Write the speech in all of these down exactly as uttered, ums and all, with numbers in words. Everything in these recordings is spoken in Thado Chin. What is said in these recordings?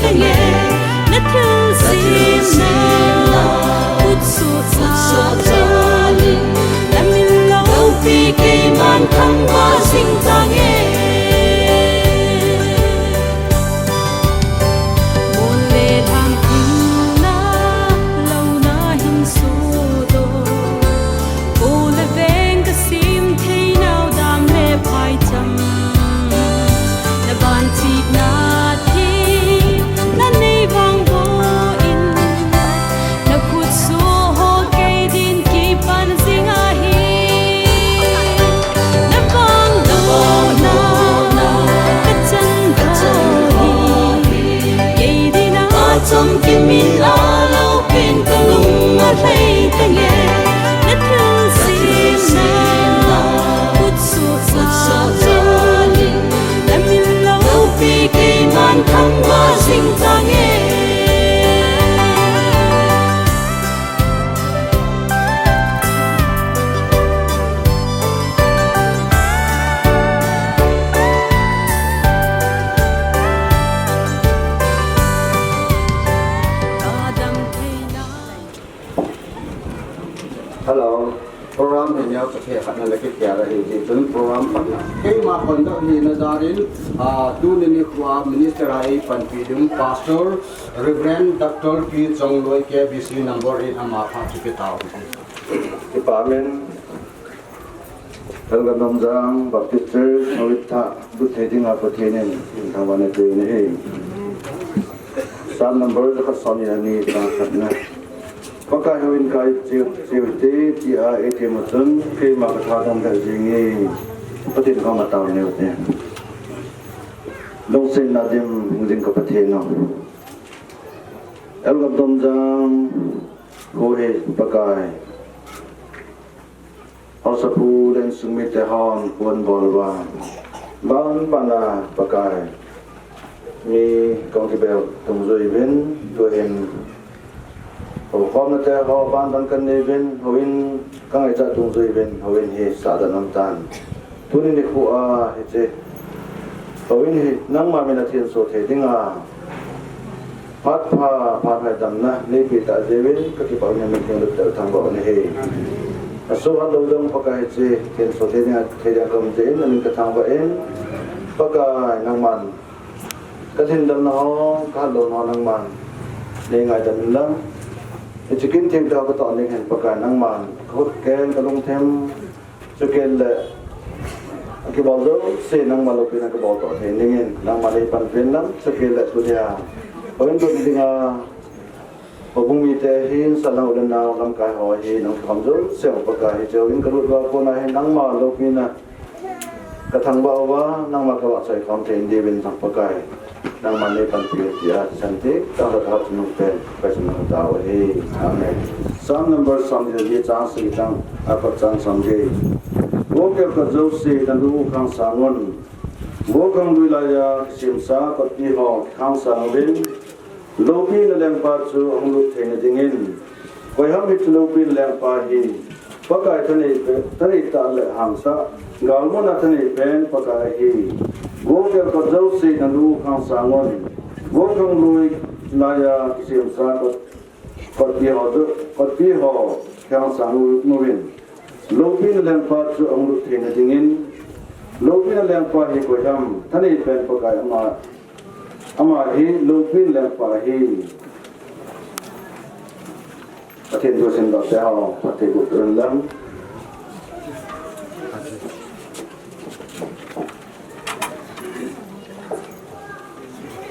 Na thilsemna khutsoh jal in, na min loupi keiman thangvah jing tange. Mol le lhang thimna louna hin sodoh, ko le veng ka sem thei nau dam le phaicham. Na vanchihna thim na nei vangboh in, na khutsoh ho kei din kipan jing ahi. Na vangbohna ka chan ka hi, kei din a chamkim in a loupin ka lung alhai tange. Na thilsemna khutsoh jal in, na min loupi keiman thangvah jing tange. Hello. Program hi neo chakhe khat na le kikhel ahi, hichun program patna keima conduct hina darin, ah, tuni nikho a minister a eipanpi ding Pastor Reverend Doctor P Chongloi, K B C number eight, ama phat chu pe tau. Kipa min. Elgam Domjang Baptist Church, houin thah lut thei dinga Pathen in thangvahna eipeh in ahi. Psalm number khat som ni le ni, chang khatna. Pakai, houin ka cheu cheu te, tia eiti ma chun, keima ka tha dam lheh jing e. Pathen koma tao neo te. Lungsetna dim hung jing ka Pathen o. Elgam Domjang, ho he Pakai. Haosapu le insung mite hon pon bol uva, ban ban a Pakai, mi kong kibel dungjuiyin, tuhin houkhomna te ho ban ban kan neiyin, houin ka ngaichat dungjuiyin, houin hi sahdan um tan. Tuni nikho a hiche houin hi nangma min a thenso thei dinga phat pha, phat pha damna neipe tah jeh uvin ka kipah in na min theng lut tel thangvah u ahi. Aso hat lou jong Pakai, hiche thenso thei dinga, thei dinga ka um jeh in na min ka thangvah in, Pakai nangman ka lhinlelna ho, ka hatlouna ho nangman nei ngaidam in lang. Hiche kin theng tah ka toh ding hin Pakai nangman ka khut keng ka lungthim, chukit le akibol jouse nangma loupina ka bol toh thei dingin nangman nei panpi in lang, chukit le tunia houin lut dinga houbung mite hin, salang u le nao, lamkai ho hi nang kikhom jouse Pakai, hiche houin ka lut uva kona hin nangma loupina ka thangvah uva, nangma ka vahchoi khom thei diuvin lang Pakai, nangman nei panpi in tia thisan tah ka hat nung pen, ka chun nang tao ahi. Amen. Psalm number som ni le ni, chang sagi, chang apat, chang som ni. Vo kelkot jouse, na lu u khang sang un. Vo khanglui laiya kisemsa kotpi ho khang sang uvin. Loupina lengpa chu ahung lut theina dingin. Koiham hiche loupina lengpa hi? Pakai thanei pe, thanei tah le hangsan, galmun a thanei pen Pakai ahi. Vo kelkot jouse, na lu u khang sang un. Vo khanglui laiya kisemsa kot, kotpi ho chu, kotpi ho khang sang uvin. Loupina lengpa chu ahung lut theina dingin. Loupina lengpa hi koiham? Thanei pen Pakai ama, ama hi loupina lengpa ahi. Pathen thu simdoh te ho, Pathen thu sim lang.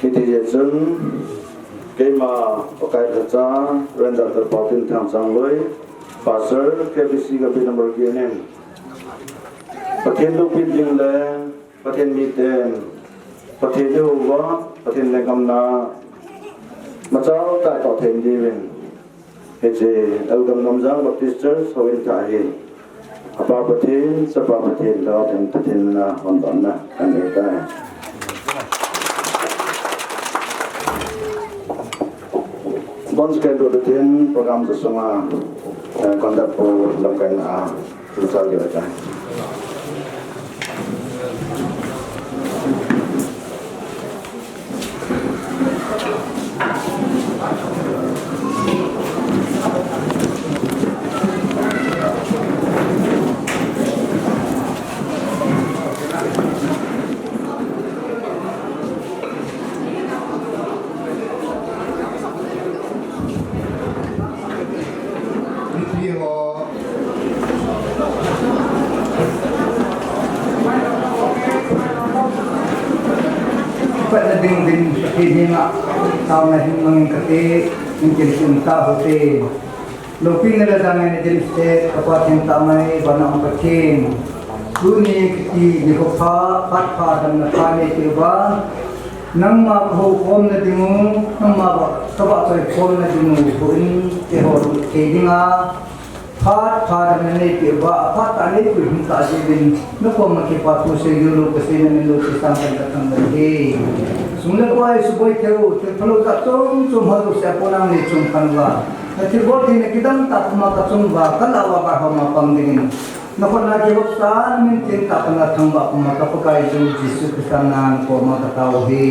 Hiti jeh chun, keima Pakai lhacha, Reverend Doctor Paotinthang Changloi, Pastor, K B C Gambih number eight in, Pathen loupina ding le, Pathen miten, Pathen ihou uva, Pathen lenggam na, machal tah toh thei diuvin. Hiche Elgam Nomjang Baptist Church houin thah hi, Apa Pathen, Chapa Pathen, Lhagao Theng Pathen na hon don na kan nei tai. Bon second row Pathen program chu sunga, eh, conduct pu lamkai na a. Tuchal diu ahitai. Hi dinga, taona hin mangin kate, in kin sun ta hote. Loupina le jana nei din se, ka Pathen taona nei, vana um Pathen. Tuni kiti nikho pha, phat pha damna pha nei ti uva. Nangma ka houkhomna ding u, nangma ba, ka vahchoikhomna ding u, houin keiho thei dinga. Phat pha damna neipeh uva, aphat tah neipui hung tah jeh uvin, nakoma kipa thu seijou lou, kasei namin lou, Christa min in kathangvah e. Sum le pai suboi theiyu, thil phalou jat chom chom ho jouse apohnang nei chom khan uva. Nathilbol theina kidang tah puma kachung uva, kalah uva vaihom a pang dingin. Nakhut na kivop san min tin tah pana thangvah puma ka Pakai Jesu Christa min in koma katao e.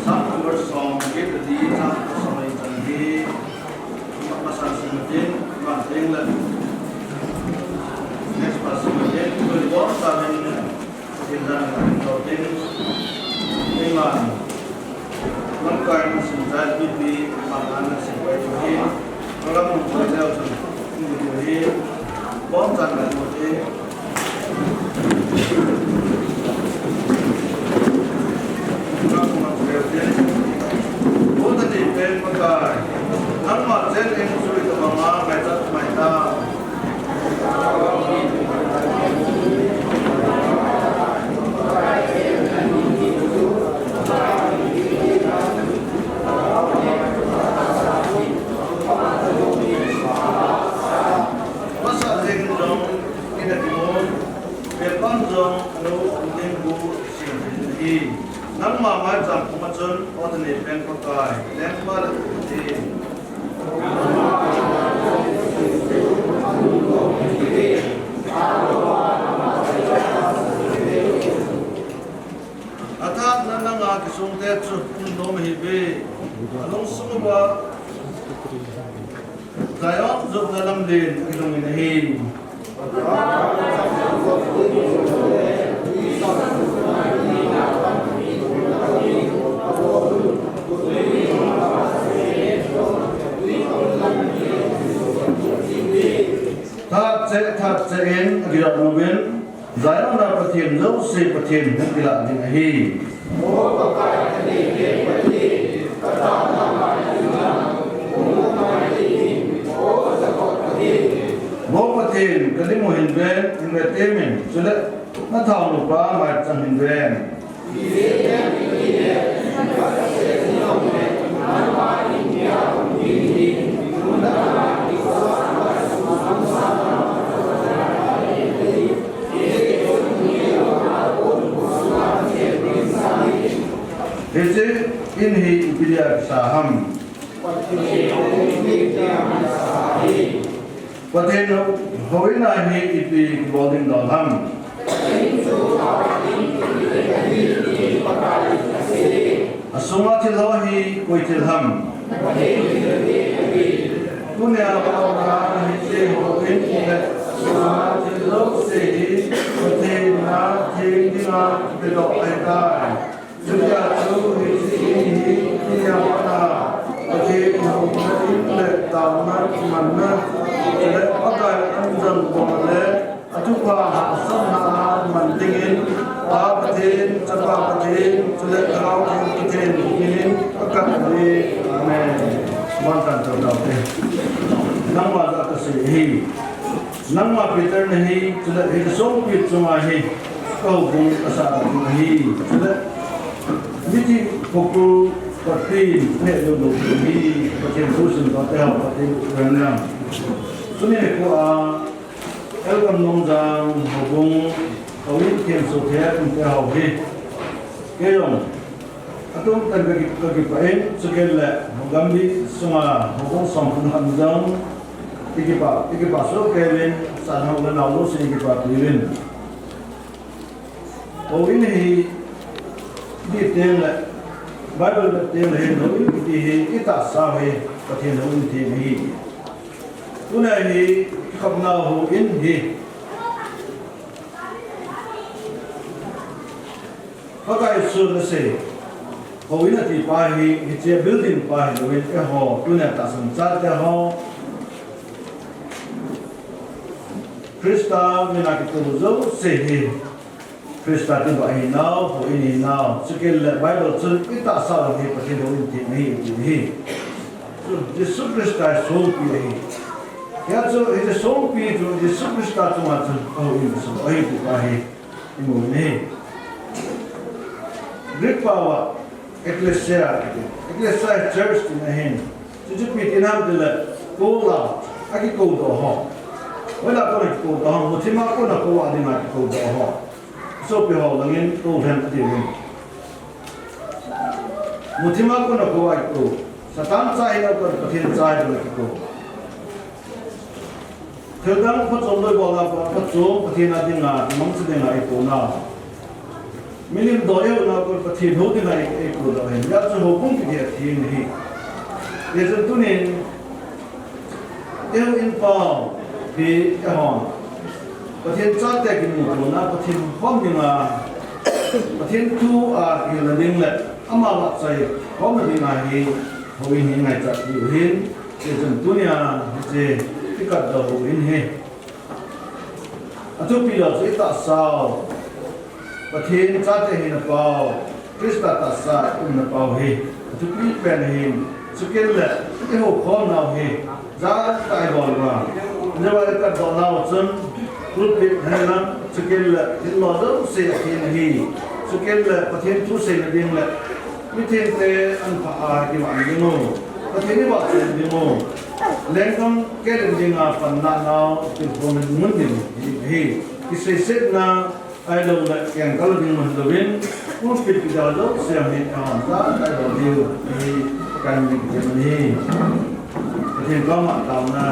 Psalm number som, get the deed, Psalm number som, get the deed. Masa semakin, manting lah. Next pas semakin, boleh bawa sahaja. Pathen jana kahin tao ting. Eiman lamkai nasim chai pipi, mangna nasim pai tu hi. Program hung koi leu chun, hung koi hi. Bom chan na tu hi. Program hung koi leu chun. Botani pen Pakai. Nangma chen in sui tabanga ngaichat mai ta. Masa jeng jong ina kimu, pepan jong anu ding bu sing hi. Nangma mai chang kuma chun, Botani pen Pakai, lengpa le u ti. Athat na nanga kisung te chu um nom hi ve. Alung sung uva Zion jotna lamlen kilung in ahi. That cheh, that cheh in, akilah uvin, Zion a Pathen jouse Pathen hung kilah ding ahi. Mo Pathen, ka lim u hin ven, hin vetemin, chule na thao nupa maichang hin ven. Hiche in hi ipi dia kisa ham? Pathen hou in a hi ipi kibol ding dol ham? Asunga thil ho hi koi thil ham? Tunia paona hiche hou in le asunga thil jouse hi Pathen a theng dinga kipedoh ahitai. Chutia chu hiche in hi tunia pat a Pathen houna in le taona manna, chule Pakai anjang bang le athupha hahsatna a man dingin, Pa Pathen, Chapa Pathen, chule Lhagao Theng Pathen minin akan ahi. Amen. Vantan tau tau te. Nangma jal a kasei ahi. Nangma Peter nahi, chule hiche songpi chunga hi ka houbung kasah ding ahi, chule mithi khopul patin neh lou lou ding ahi, Pathen thu sim doh te ho, Pathen thu sim lang. Tuni nikho a, Elgam Nongjang houbung, houin themsoh thei a um te ho hi, kei jong atum tan ka ki, ka kipah in, chukit le Gambi sunga houbung som khat jong, i kipah, i kipah soh kei uvin, san hou le nao jouse i kipah pi uvin. Houin hi, di teng le, Bible le teng le hin, houin kiti hi, i tahsa u hi, Pathen houin ti hi. Tuna hi, i khopna houin hi. Pakai Jesun asei, houin ati pa hi, hiche building pa hilouvin, eiho, tunia tahsan chate ho, Christa mina kikou jouse hi, Christa tiva ahinau, houin ahinau, chukit le Bible chun i tahsa u hi Pathen houin ti ahi, ti ahi. Chu Jesu Christa hi songpi ahi. Hijeh chun, hiche songpi chu Jesu Christa chunga chun ahouin ahi, ti pa hi. I mu u ahi. Greek pao a, ekklesia, ekklesia hi church tina ahin. Chuchu ipi tina ham itile, call out, akikou doh ho. Hoilai a kona kikou doh ho, muthim a kona kou a dinga kikou doh ho. Sopi ho langin kou hen ati uvin. Muthim a kona kou a kikou. Satan cha hina kona, Pathen cha hina kona kikou. Thildang phachom loi bolna kon phachom, Pathen a dinga, mangcha dinga eikou nau. Milim doi eina kon Pathen hou dinga ei, eikou nau ahin. Hijeh chun houbung kiti hi atheng ahi. Hijeh chun tunin, eiho in pao, pi, eihon. Pathen chate kimuto na, Pathen khom dinga, Pathen thu a kihilna ding le, ama vahchoi khomna dinga hi, houin hi ngaichat diu ahin. Hijeh chun tunia hiche i katdoh houin hi, athupi lou chu i tahsa u, Pathen chate hina pao, Christa tahsa i umna pao hi athupi pen ahin, chukit le i houkhom nau hi jat tah a i bol uva, jat tah a i katdoh nau chun, pulpit hen lang, chukit le thil lo jouse atheng ahi, chukit le Pathen thu seina ding le, mithengte an pha a kivah ding u, Pathen i vahchoi ding u, lenggam kel in dinga panna nau, pilkhom in mun ding hi, hi, kiseisetna, ahilou le kengkal ding mun louvin, pulpit kiti jouse hi, a, ta, ta, lo diu, hi, kan ding hi, Pathen koma taona,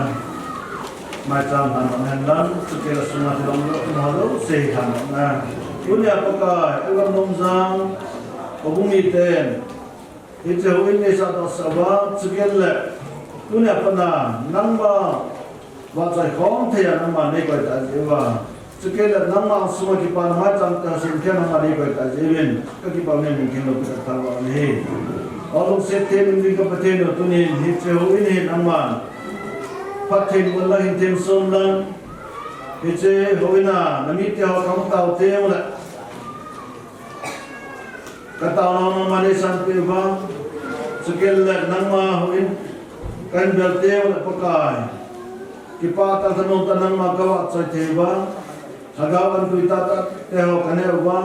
maicham lhan hen lang, chukit le sunga thilong lo, mo jouse lhan na. Tunia Pakai, Elgam Nongjang, houbung miten, hiche houin neisah doh sah uva, chukit le, tunia pat a, nangma, Vahchoi khom thei a nangman nei koi tah jeh uva, chukit le nangma sunga kipana maicham te ho semthem a nangman nei koi tah jeh uvin, kakipah uvin, min theng lou kit a tha uva ahi. Aw lungset them in ding ka Pathen u, tunin hiche houin hi nangman phatthei boh lang, hin themsom lang, hiche houin a namite ho kahung tao teng le, ka taona nangman neisanpeh uva, chukit le nangma houin kahin bel teng le Pakai, kipah tah, thanom tah nangma ka vahchoi thei uva, lhagao an tui tahtah te ho ka neh uva,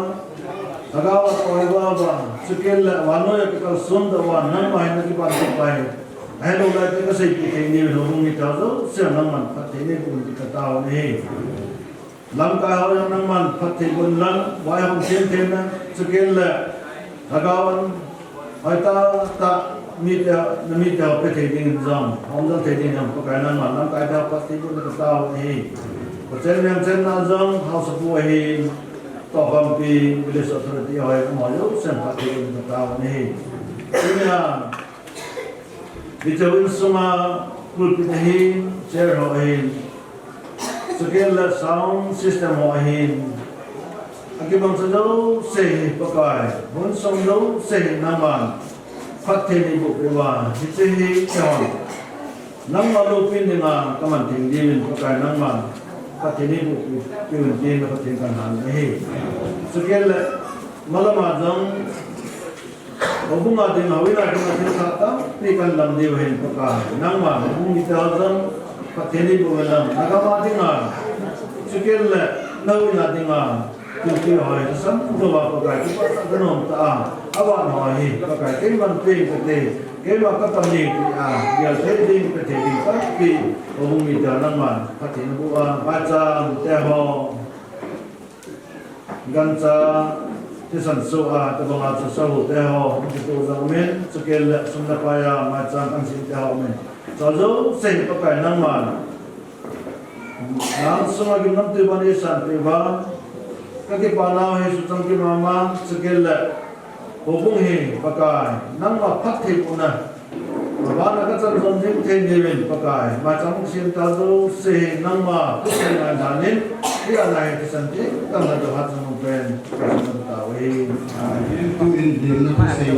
lhagao a koi uva, chukit le vannoi a ka kalson doh uva, nangma hin na kipah, kipah ahi. Ahilou lai te ka seipeh thei ni, houbung mite ho jouse nangman phatthei neiboh in ti ka tao ahi. Lamkai ho jong nangman phatthei boh in lang, vaihom semthem na, chukit le lhagao an hoitah tah mite, namite ho pe thei dingin jong, hom jal thei dingin jong, Pakai nangman lamkai te ho phatthei boh in ka tao ahi. Pachen veng chenna jong, haosapu ahin, Tohkhompi Village Authority ho hi, amaho jousen phatthei boh in ka tao ahi. Tunia, hiche houin sunga pulpit ahin, chair ho ahin, chukit le sound system ho ahin, akimangcha jouse hi Pakai, houin sung jouse hi nangman phatthei neiboh peh uva, hiche hi eihon nangma loupina dinga ka man theng diuvin Pakai nangman phatthei neiboh peh, peh un tin na Pathen kahin ngen ahi. Chukit le malama jong, houbung a ding, houin a dinga thil thah tampi kahin lam diu ahin Pakai, nangman houbung mite ho jong phatthei neiboh uvin lang, nagam a dinga, chukit le na houin a dinga, thilpeh ho hi nasamdoh uva Pakai, kipah tah, thanom tah a, avan ho hi Pakai, keiman peng kate, keima ka pan ding tia gel thei ding, pe thei ding tampi houbung mite nangman phatthei naboh a, maicham te ho, gancha thisan soh a, tobang a chu sahu te ho, kitoh jong umin, chukit le sum le pai a maicham kahin sem te ho umin, chua jouse hi Pakai nangman na angsunga gimnamtui ban neisanpeh uva, kakipana hi suchang kimama, chukit le houbung hi Pakai, nangma phattheibohna, mabana kachan jom jing thei diuvin Pakai, maicham hung sem tah jouse hi nangma khut thei ngai dan in, hia nai hi thisan thengtah nadoh hat jong pen, ka sum tao ahi. Tuin ding na thusei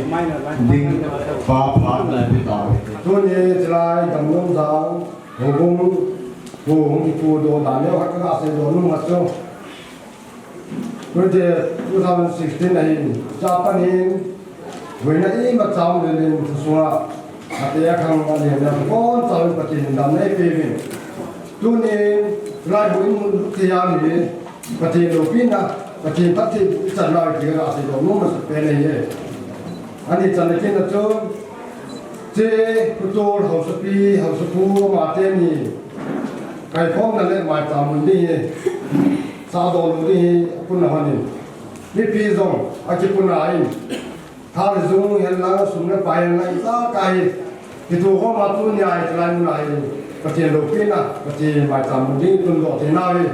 ding pa phat na pe tao ahi. Tuni chulai Damlong Jang houbung, houbung kipuidoh dan neo khat kaga seidoh nom a chu, twenty, two thousand sixteen ahin, chapang in, boina imacha umlou in, thusunga ate akhang alen a, bonchauvin Pathen in damna eipeuvin. Tunin, lai houin mun lut thei a hi, Pathen loupina, Pathen phattheiboh ichan nau ti kaga seidoh nom masa pen ahi. Ani channa kit na chu, hiche Pu Tol haosapi, haosapu, ama teni kaikhomna le maicham mun ding hi, sahdoh lou ding hi, apun a honin, mipi jong akipuna in, tha le jung hen lang, sum le pai hen lang, ijakai hi kitoh khom a, tunia hi chulai muna hi Pathen loupina, Pathen maicham mun ding itundoh thei nau hi,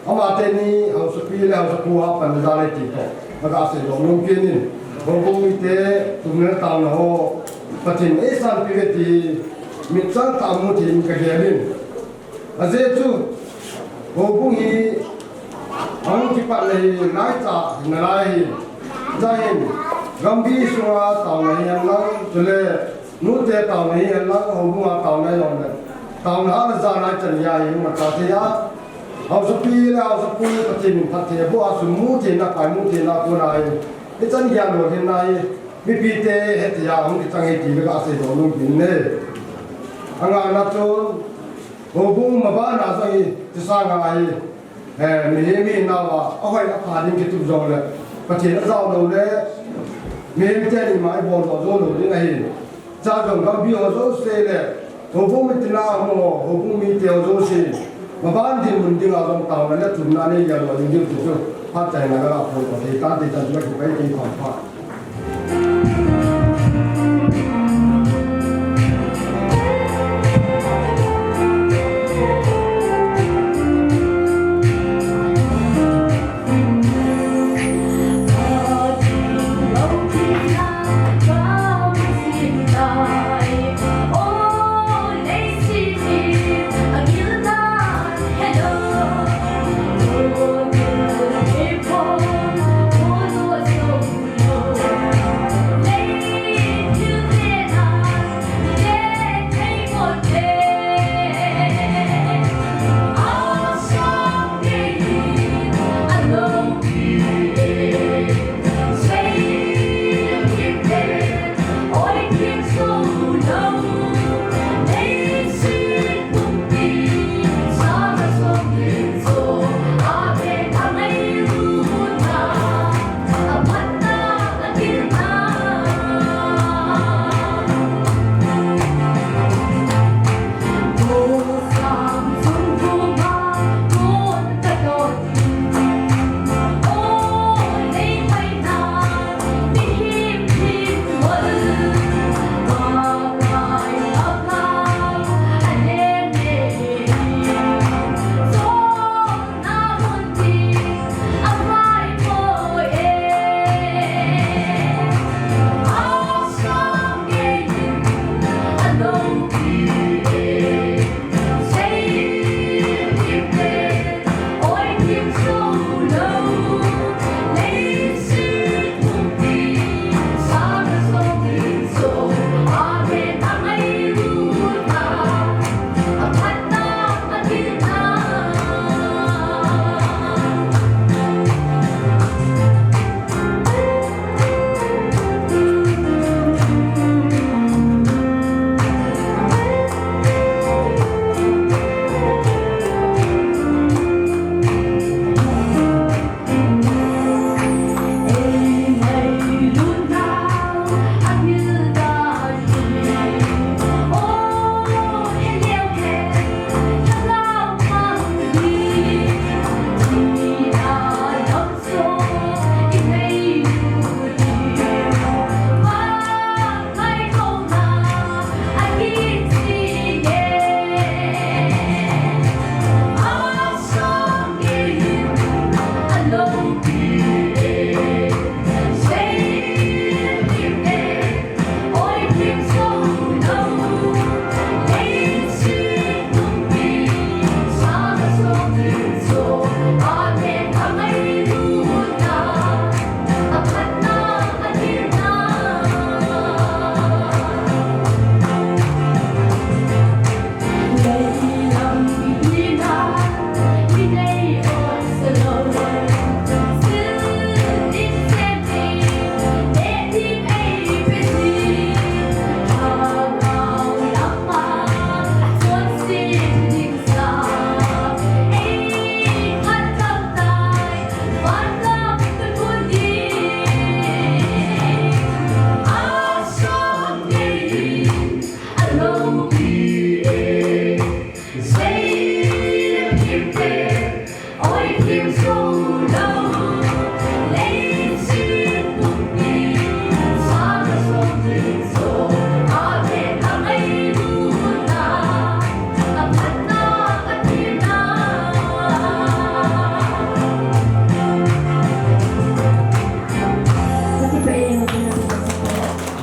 ama teni haosapi le haosapu a panna jal ahi ti toh kaga seidoh nom kit in, houbung mite tumna le taona ho Pathen in eisanpeh uve ti mitchang tah a mu thei in kagel in. Ajeh chu houbung hi ahung kipat le hi naicha nalai hi, jahin gamgi sunga taona hihen lang, chule nute taona hihen lang, houbunga taona hijongle, taona hahsa jana ichan hi ahi, imacha thei a, haosapi le haosapu Pathen in phatthei aboh a, sum mu theina, pai mu theina kona hi ichan geiya lolhinna hi mipite hetthei a hung kichang ahi ti kaga seidoh nom kit in ahi. Angana chun, houbung mabana jong hi, chusanga hi, eh, mihem hinauva ahoi apha ding kitup jongle, Pathen ajao lou le, mihem teni ima ibol doh jou lou ding ahi. Chua jong gamgi ho jouse le, houbung mitin a um ho, houbung mite ho jouse, maban dinmun dinga jong taona le thumna neigel lou ding diu ti chu, phatchaina kaga phong thei tan ti chan chu kakipa e, kipah pha.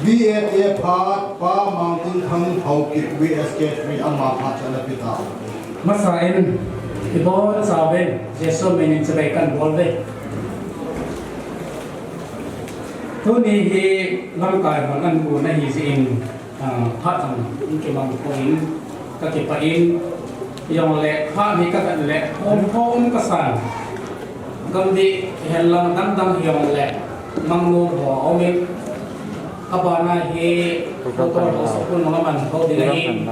V S K phat, Pa Mangtinthang Haokip, V S K three, ama phat ana pe tau. Masa in, ibon chauvin, Jesu min in chibai kan bol uve. Tuni hi lamkai hon ana gon ahi jeh in, ah, phat jong in kimang poi in, ka kipah in, hijongle phat hi ka vet le, hom hom ka san. Gam dih hihen lang dang dang hijongle, mangnom ho aum in, abana hi, Doctor Haosapu nung a man ho ding ahi.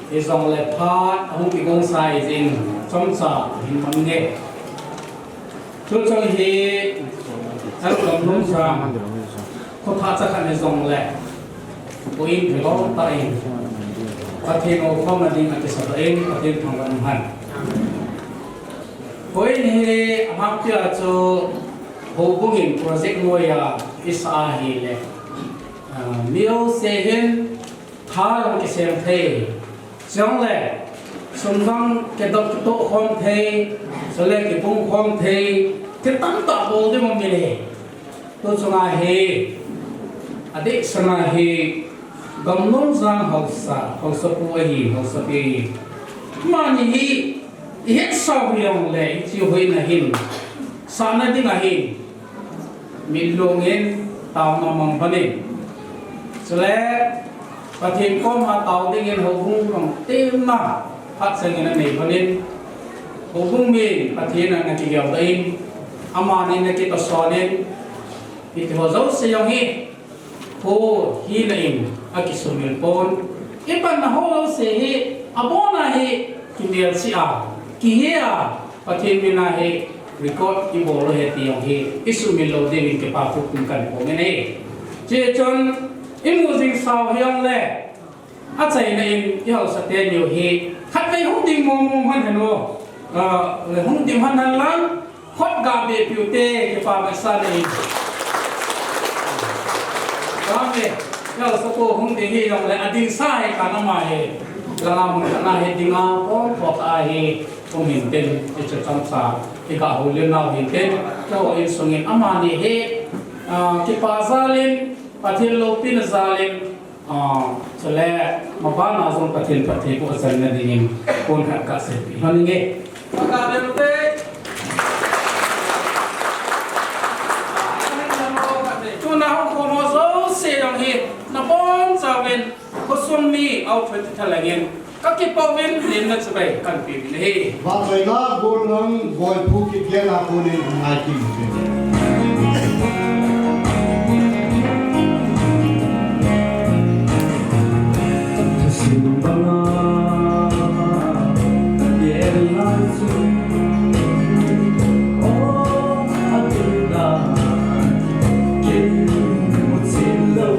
Hijongle phat ahung kigong sa ahi jeh in, chomcha hin mang inge. Chuche hi, Elder Gamlungjang, khotha cha khat hijongle, houin phalou tah in, Pathen oukhomna ding akisa tah in, Pathen thangvah in umhen. Houin hi, ahangpia chu, houbung in project noiya, isa ahile, ah, mi jouse hin, tha jong kisem thei. Chule, sum jong kidop kitoh khom thei, chule kibung khom thei, thil tamtah bol ding um in ahi. Tu chunga hi, adeh sanga hi, Gamlungjang haosa, haosapu ahi, haosapi ahi. Amani hi, ihet sao hijongle, hiche houin a hin, sahna ding ahin. Mitlung in taona mang lhon in. Chule, Pathen koma tao dingin houbung jong temna phat chengin anei lhon in. Houbung min Pathen in ana kigel doh in. Amani ana kitohson in. Hiti ho jouse jong hi. Kho hina in akisumil pon. Ipanna ho jouse hi. Abona hi. Kimel si a. Kihe a. Pathen mina hi record ibol lou ahi ti jong hi, isumil lou diuvin kipa thu kum kahin phong in ahi. Hichun, imu jing sao hijongle, achaina in ihaosa teni u hi, khatvei hung ding mong mong hen hen o, ah, hung ding hen hen lang, khut ga be piu te, kipa vetsahna in. Amen. Ihaosapu hung ding hijongle, ading sa hi kana ma hi, langa mun kana hi dinga, pon pok ahi. Hung hintin, hiche chomcha, iga houlim nau hintin, keiho insungin amani hi, ah, kipa jalin, Pathen loupina jalin, ah, chule, mabana jong Pathen phattheiboh jal na dingin, kon khat kaseipi lhon inge. Tuna hung khom ho jouse jong hi, nabonchauvin, Khosung mi, au thoi ti thalangin, kakipah uvin, limna chibai kahin pe uvin ahi. Vangchaina golhang, golphu kigel a konin ngai kit uvin. Thusim banga, gel lai chu, oh, a tun ta, kei mu chin lou.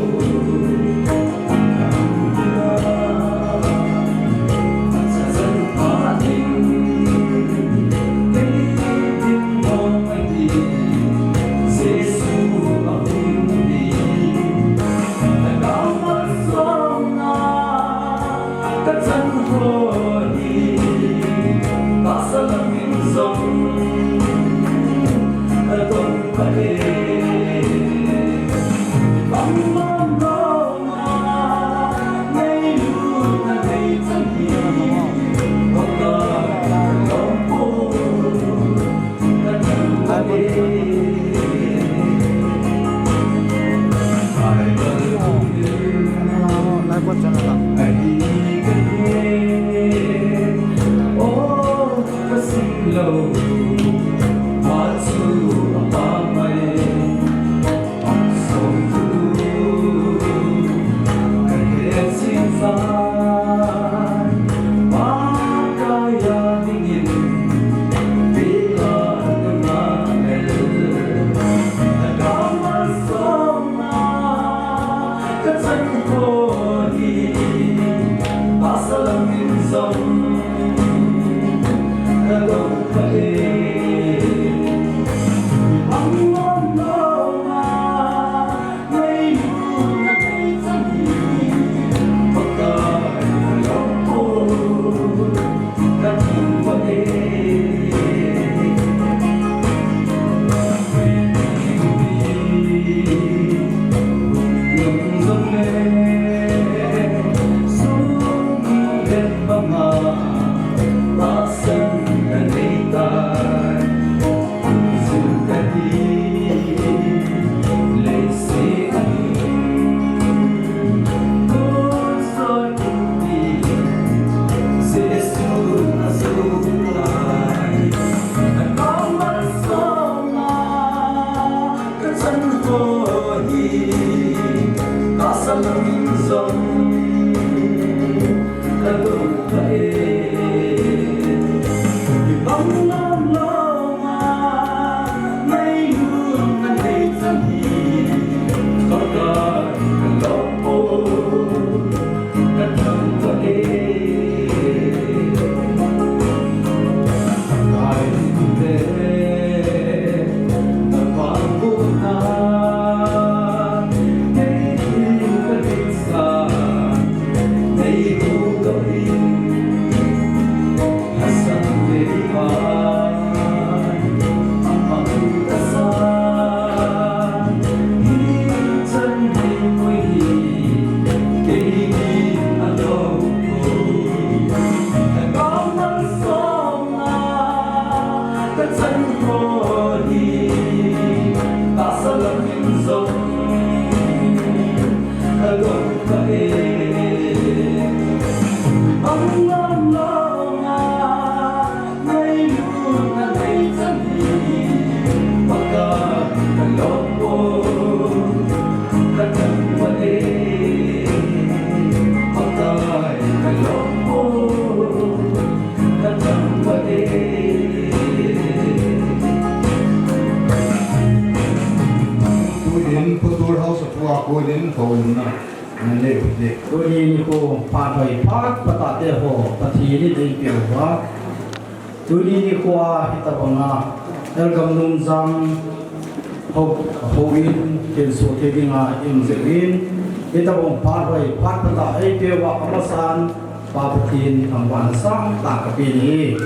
Tuin Putur House of Work, Tuin Paulina, Naleu, Tuni nikho phat hoi phat patah te ho, Pathen in eipeuva. Tuni nikho a hitabanga Elgam Numjang ho, houin, kin so thei dinga i um jeh uvin, hitabang phat hoi phat patah eipeuva amasan, Pa Pathen thangvahna sangtah kapeh e.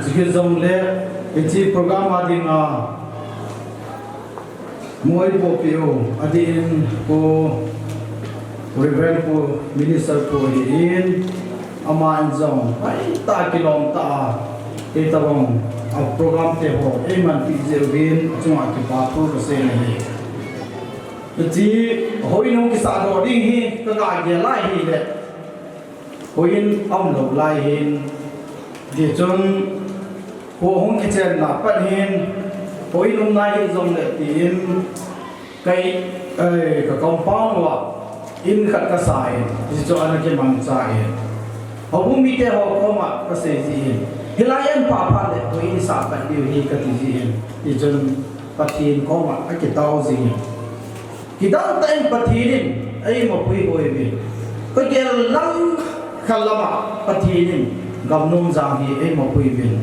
Chukit jongle, hiche program a dinga, Moi Popio, adeh in Pu Reverend Pu Minister Pu ahin, aman jong hoitah a kilom tah a, hitabang a program te ho eimanpi jeh uvin, achunga kipa thu kasei ahi. Hiche houin hung kisahdoh ding hi kagah gel lai hile, houin aum lou lai hin, tichun, kho hung kichenna pat hin, houin um nai hih jongle tin, kei, eh, ka compound uva in khat kasa in, hichu ana kimangcha in, houbung mite ho koma kasei ji in, hilai a in pha phat le houin isah pat diu ahi kati ji in, tichun, Pathen koma akitao jing in. Kidang tah in Pathen in eimapui hoi uvin. Kagel lang khat lama Pathen in Gamnomjang hi eimapui uvin.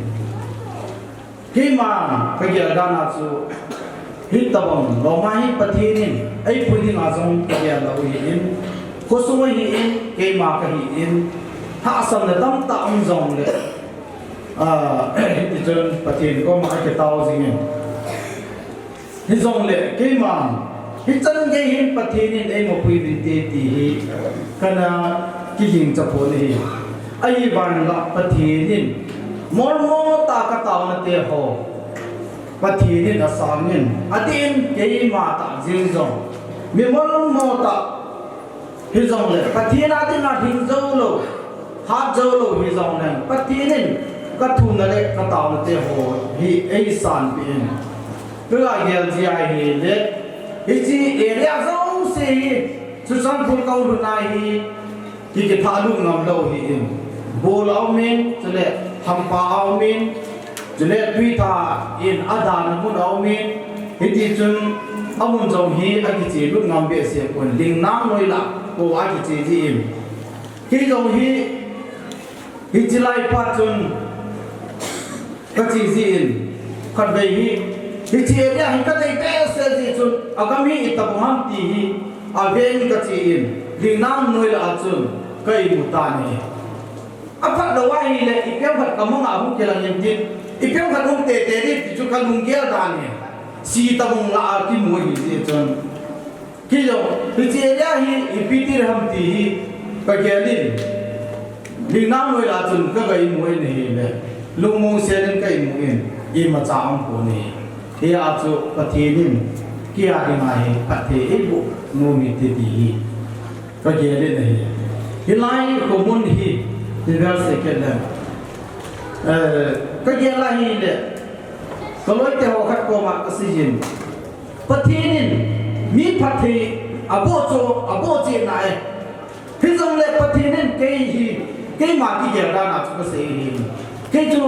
Keima kagel dan a chu hitabang loma hi Pathen in eipui dinga jong kagel lou ahin. Khosung ahin, keima kahin, hahsatna tamtah um jongle, ah, hitichun Pathen koma akitao jing in. Hijongle, keiman, hichan gei hin Pathen in eimapui uvinte ti hi, kana kiging chapon ahi. Ahivangin la Pathen in, molmo tah a kataona te ho, Pathen in asang in, adeh in keima tah jeng jong, mi molmo tah, hijongle, Pathen a dinga hing jou lou, hat jou lou hijongle, Pathen in kathumna le kataona te ho hi eisanpeh in. Kagah gel ji ahile, hiche area jouse hi, Churachandpur kaulhun a hi, ki, kithahlut ngam lou ahin. Bol aumin, chule hampa aumin, chule tuitha in adana mun aumin, hitichun amun jong hi akichelut ngam behseh pon, Lingnang noi lah, ko akiche ji in. Kei jong hi, hiche lai phat chun, kache ji in, khatvei hi, hiche area hi kadei behseh ji chun, agam hi itabang ham ti hi, aven kache in, Lingnang noi lah a chun, ka imu tan ahi. Aphat lou ahile, ipi ham khat kamang a hung kilang in tin, ipi ham khat hung tete ding ti chu kalunggel tan ahi. Sitabang lah a kimu ahi jeh chun. Kei jong, hiche area hi ipi ti ham ti hi kagel in, Lingnang noi lah a chun kaga imu in ahile, lungmong sel in ka imu in, imacha aumpon ahi. Hia chu Pathen in kei a dinga hi phatthei eiboh nom e ti hi kagel in ahi. Hilai khomun hi, hi vel seh kit le, eh, kagel ahile, kaloite ho khat koma kasei in, Pathen in mi phatthei aboh chu, aboh cheh nai. Hijongle Pathen in kei hi, keima kigel dan a chu kasei ahi. Kei chu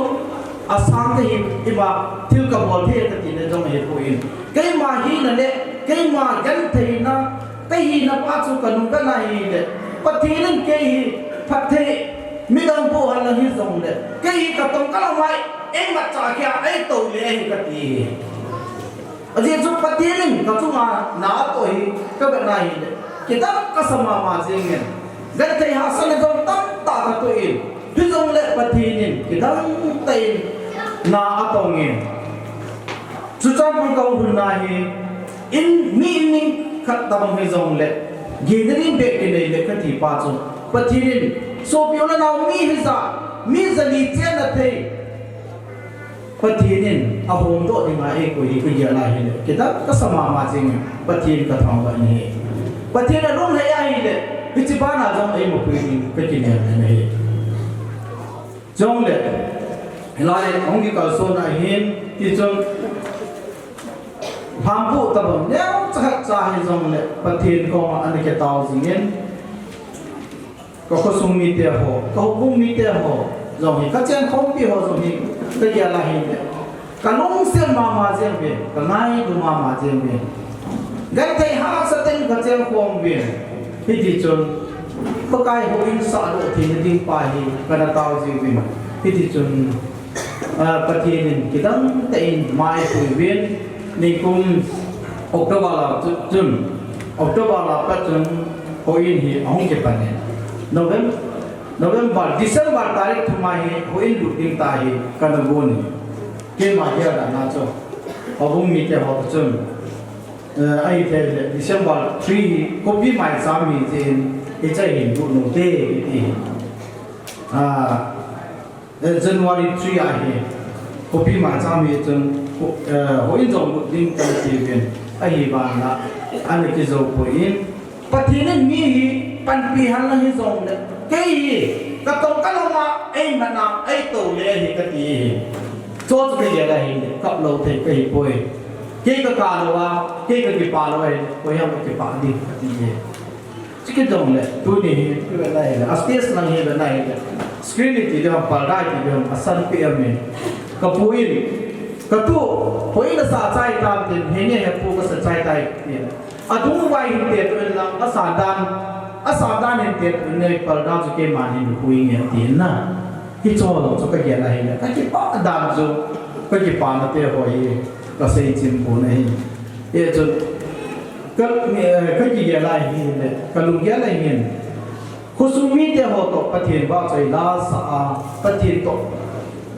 asang kahi, ima thil kabol thei kati le jong ahipoi. Keima hina le, keima gentheina, kahina pa chu kanung kana hile, Pathen in kei hi phatthei, midang boh henlang hijongle, kei hi katong kalamai, eimatcha kia eitou le ahi kati ahi. Ajeh chu Pathen in kachunga na atoh hi kavet na hile, kidang kasa mama jengin. Genthei hahsatna jong tamtah katoh in. Hijongle Pathen in kidang tah in na atongin. Chuchan pang kahung lhun na hi, in mi in ning khat tabang hijongle, gena ding beh kinei le kati pa chu, Pathen in sopi u le nao mi hijat, mi jali chenna thei Pathen in ahomdoh dinga eikoi hi kagel a hile, kidang kasa mama jengin Pathen kathangvah in ahi. Pathen alunglhai ahile, hiche bana jong eimapui ding kakinem in ahi. Chule, hilai hung kikalson ahin, tichun, lhambuh tabang neocha khatcha hijongle, Pathen koma ana kitao jingin, kakhosung mite ho, kahoubung mite ho jong hi, kachengkhompi ho jong hi, kagel a hile, kalungset mama jeng uvin, kangailu mama jeng uvin. Genthei hahsat in kachengkhom uvin. Hitichun, Pakai houin sahdoh theina ding pa hi, kana tao jiuvin. Hitichun, ah, Pathen in kidang tah in mai pui uvin, nikum October la chu, chun, October la pat chun, houin hi ahung kipan in. November, November, December tarik thum a hi houin lut ding tah hi kana gon in. Keima gelna chu, houbung mite ho chun, eh, ahithei le December three hi khopi maicham hi tin, hiche hin lut u hite, kiti. Ah, eh, January three a hi, khopi maicham hi chun, eh, houin jong lut ding kati uvin, ahivangin, ana kijou poi in, Pathen in mi hi panpi henlang hijongle, kei hi, katong kalom a, eiman a, eitou le hi kati hi. Chu chu kagel a hile, kap lou thei kahi poi. Kei kakap lou a, kei kakipah lou a hile, koiham kakipah ding kati hi. Chuti jongle, tuni hi, ivet na hile, a stage lang hi ivet na hile, screen iti ding ham, parda iti ding ham, asan pi amin. Kapu in, katu, houin asah chai tam tin, henge hepu kasa chai tai tin. Adung vai hinte tu in lang, asah dan, asah dan hinte tu in, parda chu keiman hin hui nge tin na. Hiche ho chu kagel a hile, kakipah dan chu, kakipah na te ho hi, kasei chim pon ahi. Hichun, ka, eh, kakigel a hile, kalunggel a hin. Khosung mite ho toh Pathen vahchoi la sa a, Pathen toh,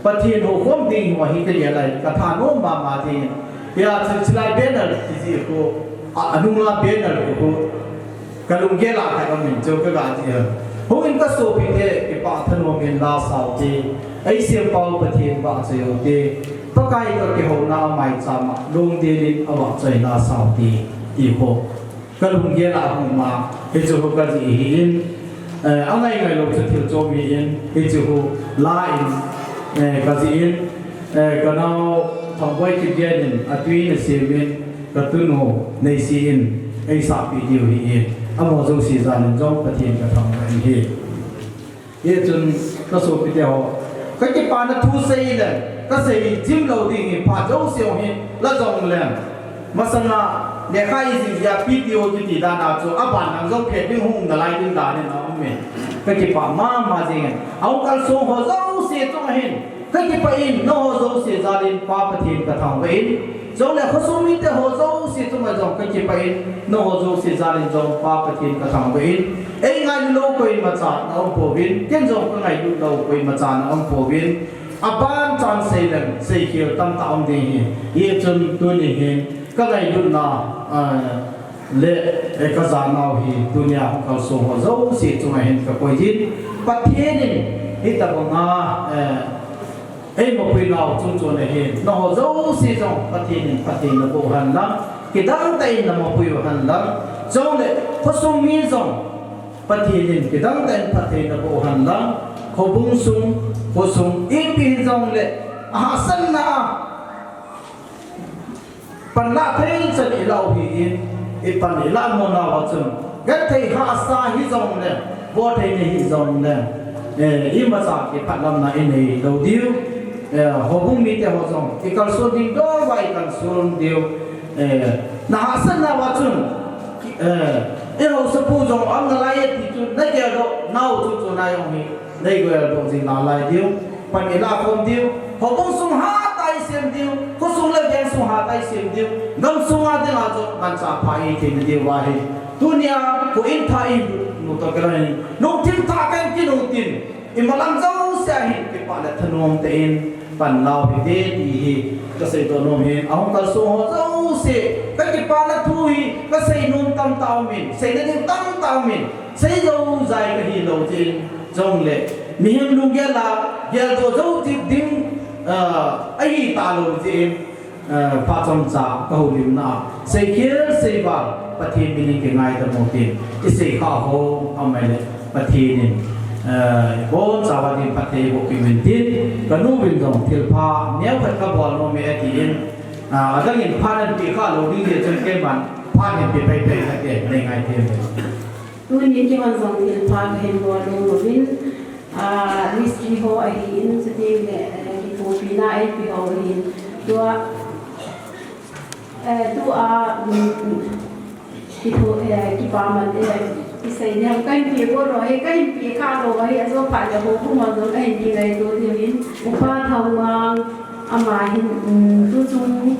Pathen houkhom ding hi kagel a, kathanom mama ding. Hia chu chilai banner kiti khu, a, anung la banner khu, kalunggel a khat aum in chu kaga ti a. Houin kasopite, kipah thanom in la sao te, eisempau Pathen vahchoi u te, Pakai toh kihouna a maicham a, lungdel in avahchoi la sao te, ti ho. Kalunggel a hung ma, hiche ho kajih ahin, eh, angai ngai lou chu thil chom ahin, hiche ho la in, eh, kajih in, eh, kanao Thangboi Kipgen in, atui in asem in, katunu Neisi in, eisahpeh diu ahin, amaho jouse jal in jong Pathen kathangvah in ahi. Hichun kasopite ho, kakipana thu sei le, kasei chim lou ding hi phat jouse hi la jongle. Masanga lekha ijih jeh a P T O kiti dan a chu aban lang jong phet ding hung nalai ding dan in aum e. Kakipah mama jing e. Ahung kalsong ho jouse chunga hin kakipah in, nangho jouse jal in Pa Pathen kathangvah in. Chule khosung mite ho jouse chunga jong kakipah in, nangho jouse jal in jong Pa Pathen kathangvah in. Eingailu lou koimacha ana um pouvin, ken jong kangailut lou koimacha ana um pouvin. Aban chan sei leng, seikhel tamtah um ding ahi. Hichun tuni hin, kangailutna, ah, le, eh, kajanau hi, tunia hung kalsong ho jouse chunga hin kakoi in. Pathen in, hitobanga, eh, eimapui nau chungchon ahin, nangho jouse jong Pathen in phatthei naboh hen lang, kidang tah in namapui u hen lang, chule khosung mi jong Pathen in kidang tah in phatthei naboh hen lang, houbung sung, khosung, ipi hijongle, ahahsatna a, Panlah thei chan ilah u ahin, ipan ilah mo nau a chun, genthei hahsa hijongle, bolthei nei hijongle, eh, imacha kiphatlamna inei lou diu, eh, houbung mite ho jong, ikalson ding dol uva ikalson diu, eh, nahahsat nau a chun, eh, ihaosapu jong aum nalai e ti chu, nageldoh nau chu chu nai jong hi, neigeldoh jing nalai diu, pan ilah khom diu, houbung sung hatah a isem diu, khosung le veng sung hatah a i sem diu, gamsung a dinga chu manchah pha i thei na diu ahi. Tunia, ko in thah i lut nu toh kilhon in, lungthim thah a kan kinung tin, i malam jouse a hin kipah le thanom tah in pan nau hite ti hi ka seidoh nom in, ahung kalsong ho jouse, ka kipana thu hi ka seinom tamtah umin, seina ding tamtah umin, sei jou jai ka hi lou jeh in, jongle mihem lunggel a geldoh jou ding, ah, ahi talou jeh in, ah, phat chomcha ka houlimna a seikhel seival Pathen min in kingaidam u tin, i seikhah ho, amaile Pathen in, ah, ibonchauva din phatthei eiboh kit uvin tin, ka nu vin jong thilpha neokhat ka bol nom e atin, ah, adang in phat ahin peh kha lou ding jeh chun keiman phat ahin pe paipai khat e, nei ngai them. Tunin keihon jong thilpha kahin bol nom uvin, ah, mistri ho ahin, chuteng le, eh, kithopina eipe ho ahin. Tua, eh, tua, um, kitho, eh, kipaman, eh, kisei ding ham kahin pe bol lou ahi, kahin pe kha lou ahi, ajo phat le houbung a jong kahin kingaito diu ahin. Upa Thaomang, ama hin, um, tuchung,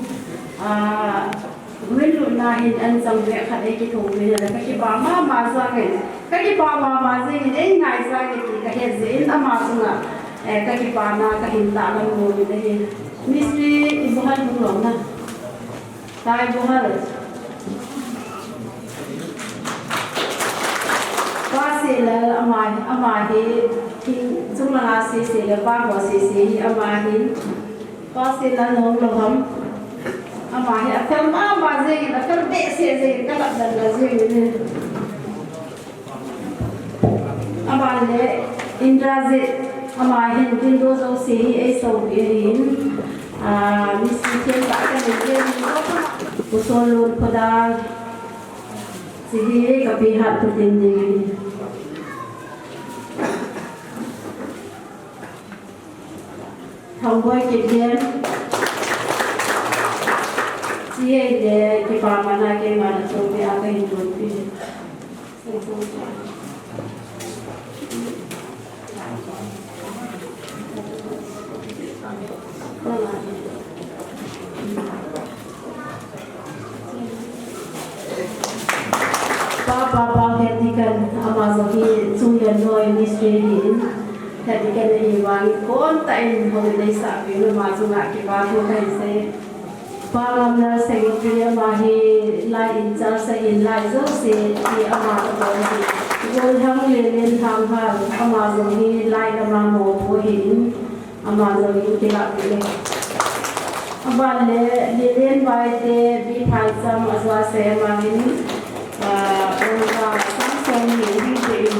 ah, Min lutna hin an chang ve khat ei kitho ve le ka kipa mama jangin, ka kipa mama jangin ei ngai jangin ti ka het jeh in ama chunga, eh, ka kipana kahin tahlang nom in ahi. Mistri Ibohal hung lom na. Tai Ibohal. Pa Seilal ama, ama hi, hi chunglanga sese le pa ho sese hi ama hi. Pa Seilal nahung lou ham. Ama hi afel mama jengin, afel behseh jengin, kalap dandan jengin. Aban le Indrajit, ama hin window jouse hi eisopeh ahin. Ah, mistri themtah kanei jengin. Usolun Khodal. Hiche hi kapeh hat peh ding ahi. Thangboi Kipgen. Hiche hi le kipamana keiman achopeh a kahin tonpeh. Pa, Pa, Pa, Head Deacon, ama jong hi Chunglen noi mistri ahin, Head Deacon ahi vangin, kon tah in houin eisah peh in, ama chunga kipa thu kahin sei. Pa Ngamlal Secretary, ama hi light in charge ahin, light jouse hi ama toh ahi. Golhang Lelen Thanghal, ama jong hi light ama mopo ahin, ama jong hi kilahpeh le. Aban le, Lelen Baite, Biphaicham, ajo a sei ama hin, ah, Rongka Samson hi hung peh in.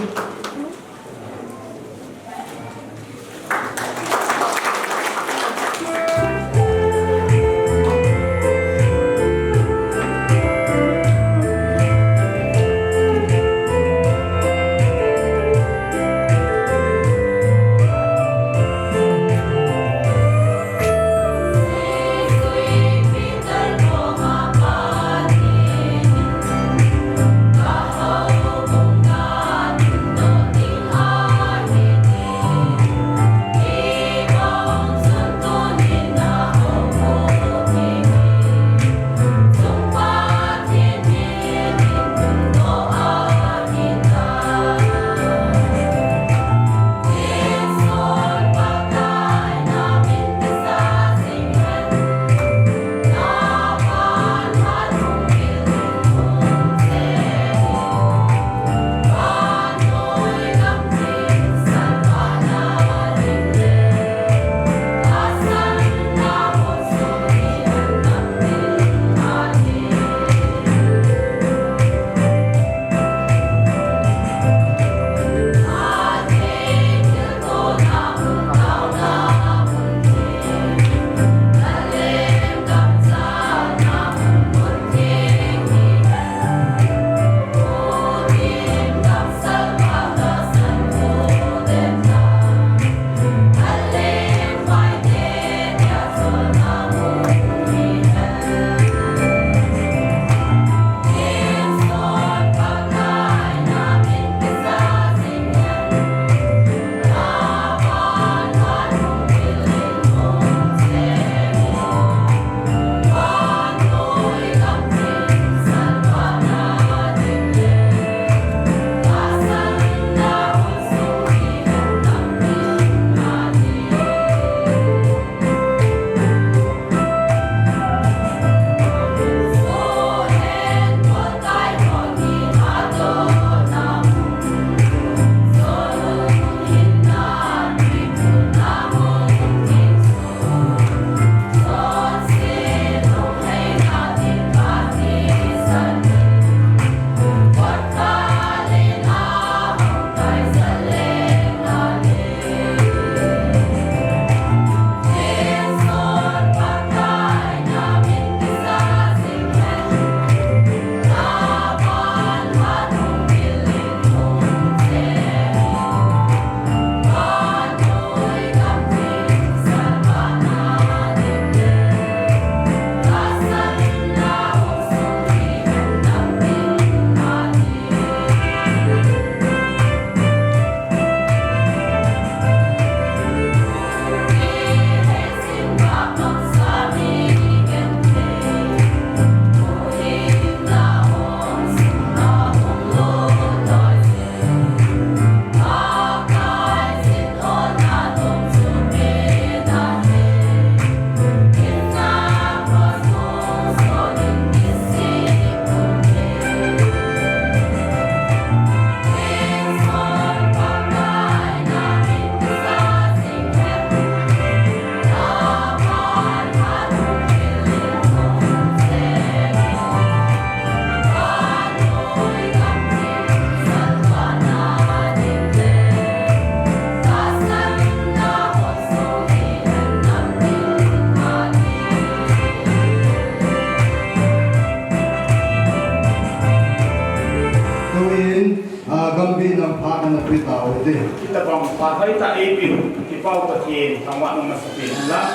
Phat ana peh tau hite. Hitabang phat hoitah eipeh u, i Pa u Pathen thangvahna masapen hen lang.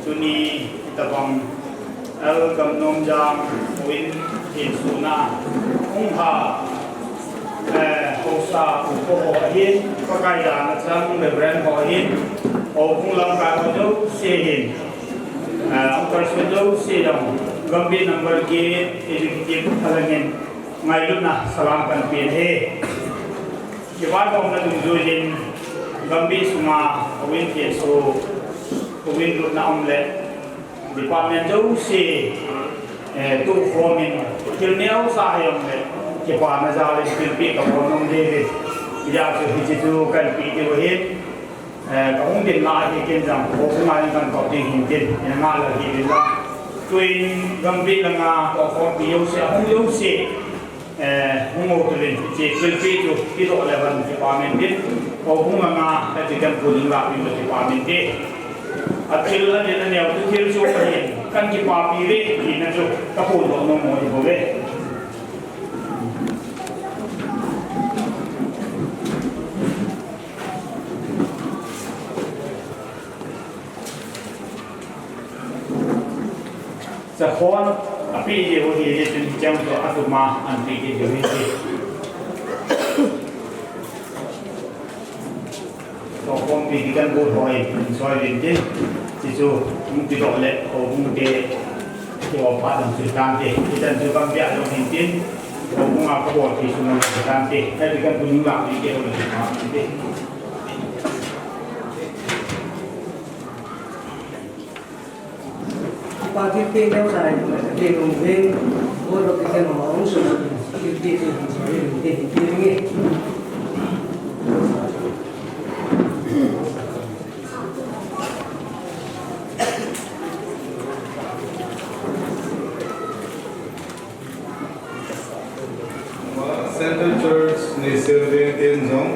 Tuni hitabang L. Gamnomjang houin thensohna hung lha, eh, haosa upa ho ahin, Pakai dana chang Reverend ho ahin, houbung lamkai ho jouse ahin, eh, uncles ho jouse jong, Gambih number eight executive thalheng in ngailutna salam kahin pe ahi. Kivaihomna dungjuiyin Gambih sunga houin thenso, houin lutna um le department jouse, eh, tohkhom in thil neocha hijongle kipana jalin thilpeh kabol nom ding ahi. Hijeh chun hiche chu kahin peh diu ahin. Eh, kahung dinna ahi, ken jong houbung a ding kahin kop ding ahin tin, ina ngah lou hih in lang. Tuin Gambih langa tohkhompi jouse, ahung jouse, eh, hung u touvin, hiche thilpeh chu kidoh le vang kipa min tin, houbung langa, eh, hiche kahin pui ding lahpi chu kipa min tin. Athil anen aneo chu thil chu kahin, kahin kipapi uve tina chu kaphondoh nom u ahi bouve. Chakhon apeh diu ahi, hichun hicheng chu atuma ahin peh diu ahi. Tohkhompi dikan bu hoi, insoi din tin. Hichu hung kidoh le, houbung te, kihou phat jong chu tante. Hichan chu Gambih a jong hin tin, houbung a kabol thei sung jong chu tante. Hei dikan bu ning lah ding kihou le chu tante. Kipa thilpeh neocha hi, kei hung veng, board of deacon ho hung sun, thilpeh chu hung sun, hung sun, hung sun, hung sun. Central Church Neiselveng ten jong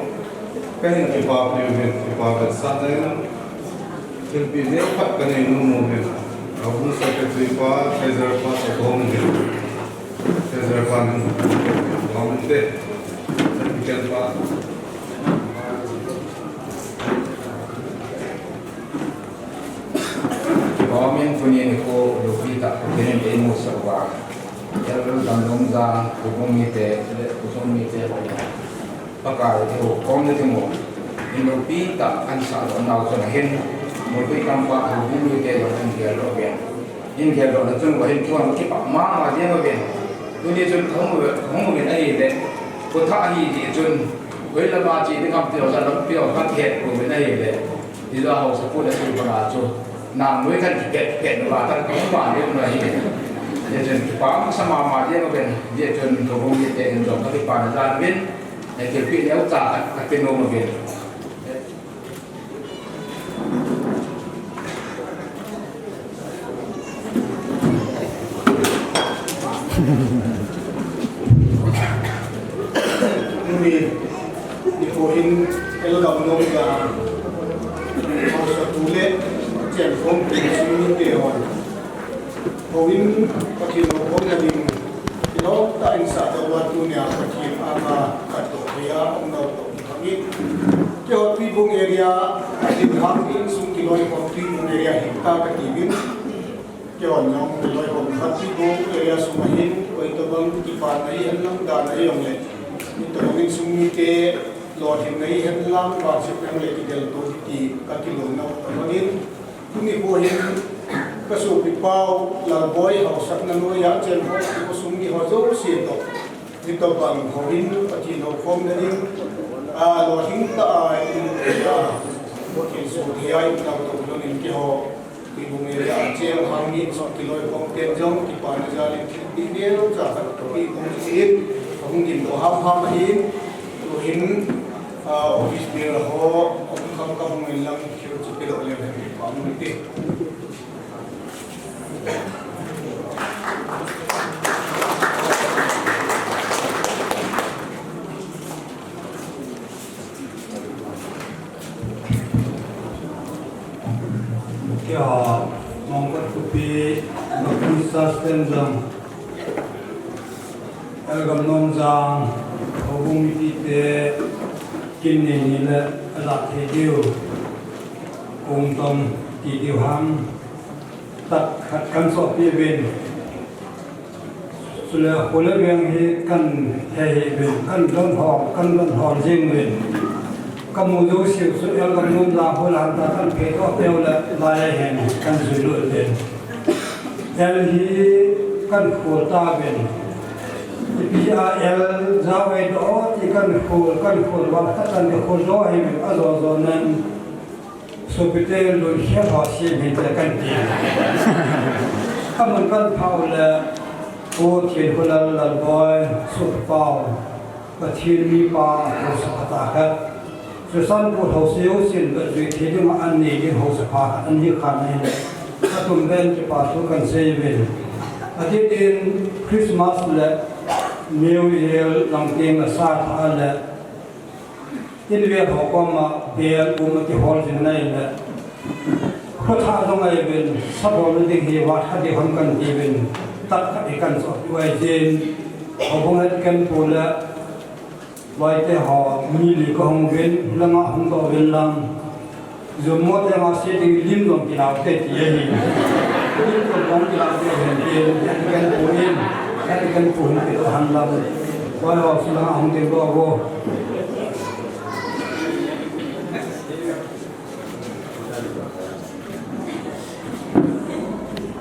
kahin kipapi uvin, kipa vetsahna in thilpeh neokhat kanei nom uvin. Houbung Secretary pa, Treasurer pa, Secretary pa, Secretary pa, Secretary pa. Kipa umin, tuni nikho loupi tah Pathen in eimusah uva, L. Gamnomjang houbung mite le khosung mite, Pakai eiho khomna ding u, in loupi tah ahin sahdoh nau chun ahin, Molkhui Tampa houbung mite jong ahin geldoh uvin. Ahin geldoh na chun ahin thua kipah mama jeng uvin. Tuni chun kahung u, kahung uvin ahile, kho thah ahi jeh chun, hoilama che ding ham ti lou, lampi ho kahet pouvin ahile, hijeh a haosapu le tu banga chu, nangnoi kahin kipet pet uva, kahin kahung ma le um ahi. Hijeh chun kipa masa mama jeng uvin, hijeh chun houbung mite in jong kakipana jan uvin, thilpeh neocha khat kape nom uvin. Tuni nikho hin L. Gamnomjang haosatu le chengkhompi sung mite hon, houin Pathen houkhomna ding kilom tah in sahdoh uva, tunia Pathen anga katdoh thei a um nau toh kipah in, keiho Tuibong area a ding hangin sung kiloikhom Tuibong area hita kati uvin. Keihon jong kiloikhom khat Tuibong area sunga hin, koi tobang kipana hihen lang, dana hijongle, mi tobang in sung mite lolhinna hihen lang, vangsetna hijongle kigelto hite ti kakilom nau tobang in, tuni nikho hin kasopipa u Lalboi haosatna noiya chengkhompi khosung mi ho jouse toh, hitobang houin Pathen houkhomna ding, a, lolhing tah a in, a, Pathen sothei a in nau toh lhon in keiho Tuibong area a cheng hangin sung kiloikhom ten jong kipana jal in thilpeh neocha khat kapeh nom in, kahung gingdoh hamham ahin, tuhin, a, office bearer ho, um kham kahung in lang, thil chu pedoh leu hen kipah nom ute. Keiho, Mongkot khopi, Baptist Church ten jong, L. Gamnomjang, ho Committee te kin nei ni le a la thei diu, kong tom ti diu ham, tak khat kan sopi uvin. Chule khole veng hi kan hei uvin, kan don hol, kan don hol jing uvin. Ka mu jouse chu el gam nom la hol han ta kan phe to teu le lai hen kan jui lut uvin. El hi kan khol ta uvin. Ipi a el ja vai do ti kan khol, kan khol va ta kan khol do hi a jo jo nan. Sopite lun khel ho si mi te kan ti. Ka mun kan phau le, Pu Thinhulal Lalboi, Sopipau, Pathen mipa, haosa pha ta khat. Susan Pu Hausi Hausin, ka jui thei ding a an nei ding haosa pha khat, an hi khan ahi le. Ka tum ven kipa thu kan sei uvin. A ti tin Christmas le New Year lang tin a sa tha le, in vel ho koma bel um a kihol jing nai le. Khotha jong ngai uvin, sabol na ding hi vat khat ding ham kan ti uvin, tak khat hi kan so pi vai jin. Ho bung het kan pu le, vai te ho, mi li ka hung uvin, langa hung to uvin lang. Jum mo te ma si ding lim jong kilau te ti ahi. Lim jong kong kilau te hen ti, het kan pu in, het kan pu hin pi to han lam. Vai ho si langa hung te go go.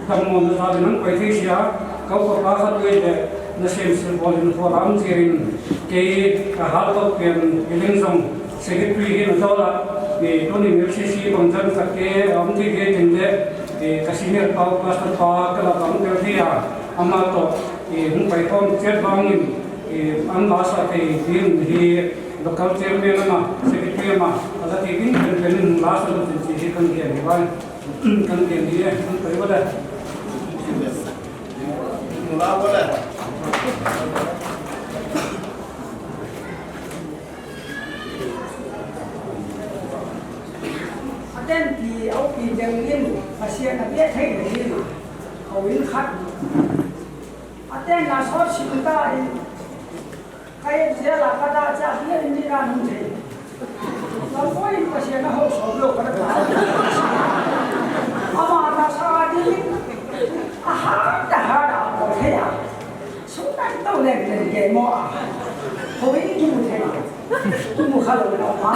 Tangmo na sa nang pai thei sia, kau ka pa khat wei le, na sem sil bol in program chirin, kei ka hal tok pen, i ling jong secretary hi na dola, i tuni mil si si bang jan ka ke, am ti ke tin le, i ka senior pa, pastor pa, ka la bang tel thei a, ama to, i hung pai khom chet bang in, i an la sa thei din hi, local chairman ama, secretary ama, a la ti din pen pen in la sa lu tin si hi kan ke ni bai. Kan ken ni e, kan pai wala. Mula wala. Aten ti, au pi deng in, Pasian a bia thei ni. Au in khat. Aten na sot sim ta in. Ka et jia la ka da cha hi ni na nun thei. Lam poi Pasian a ho so lo ka da. Ama na sa di. A ha da ha da mo thei a. Su ta to le le ke mo a. Ho ni ki mu thei. Ki mu kha lo na ma.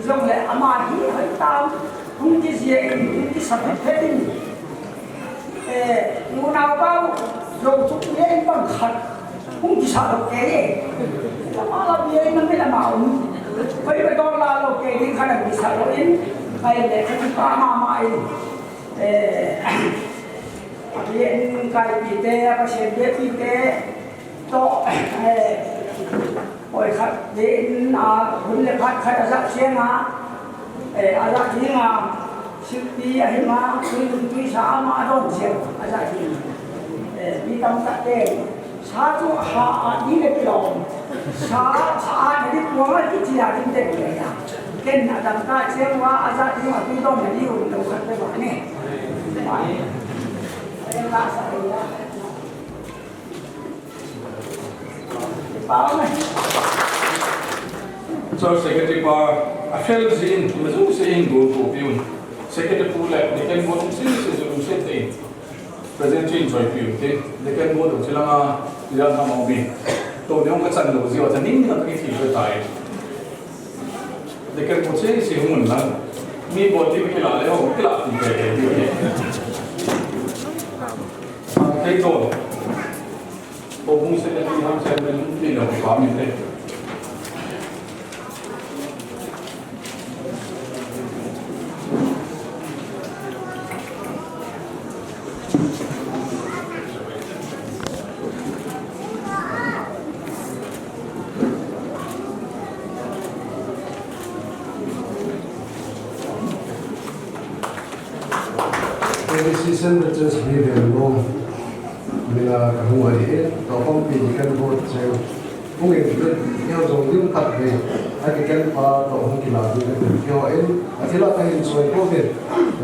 Jong le ama hi hoi tam, hung kijia in, hung kisapit phet in. Eh, nunau pau, lo chuk le in bang khat, hung kisa lo ke ye. Lama la bia in nang le lama um. Hoi ba dong la lo ke ding khat hung kisa lo in, kai le khat pa ma ma in. Eh, a bia in kai pi te, a pa sen bia pi te, to, eh, Oi khat, ve in a, hun le phat khat a ja chiang a, eh, a ja ding a, sikpi a him a, tui lum tui sa ama a don chiang, a ja ding. Eh, mi tam khat te, sa chu ha a di le pilom. Sa, sa a na di puang a ki chi a ding te le ya. Ken a dam ta chiang wa, a ja ding a tui don na di un lo khat te ba ne. Ba ne. Eh, la sa le ya. Church secretary pa, a fel jin, ma jong se in go to piun. Secretary pu le, deacon board se se jong se te. President chin choi piun te, deacon board se langa, ya na mau bi. To dong ka chan lo ji wa chan ning na ki ti tai. Deacon board se se mun lang. Mi board ti ki la le ho, ki la ti ke ke. Ke to. Ko hung se ti ham se men ti lo pa mi te. Ko si sen de ches bi de lo. Mina ka hung ahi e, to pumpi deacon board cheng. Hung in, kei jong lim khat ve. A deacon pa to hung kila ding ka tin kei ho in. A thil a ka hin soi ko ve.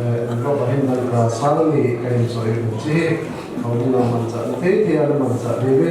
Eh, lo ka hin nang ka sal ni ka hin soi ko chi. Ka hung na manchah, na thei thei a na manchah ve ve.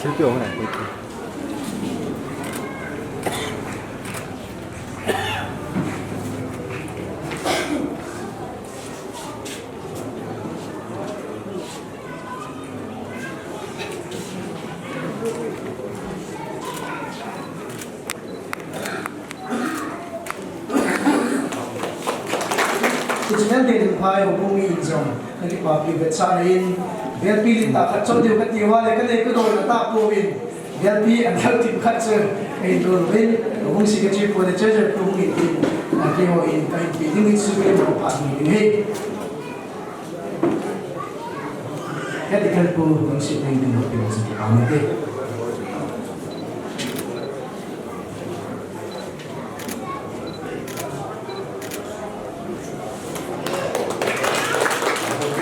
Thilpi ong nai. Ichimel din phai ho bung in jong, na kipapi vetsahna in, velpi lin tah khat chom diu kati uva le, ka nei ka doi na ta pouvin, velpi an thal tim khat chu, ka hin dol uvin, ka hung secretary pu le treasurer pu hung in tin, a, keiho in ka hin pe ding in sumil mo pha ding in he. Ka ti khat pu hung si ding ding mo pin sa ki pa mo te.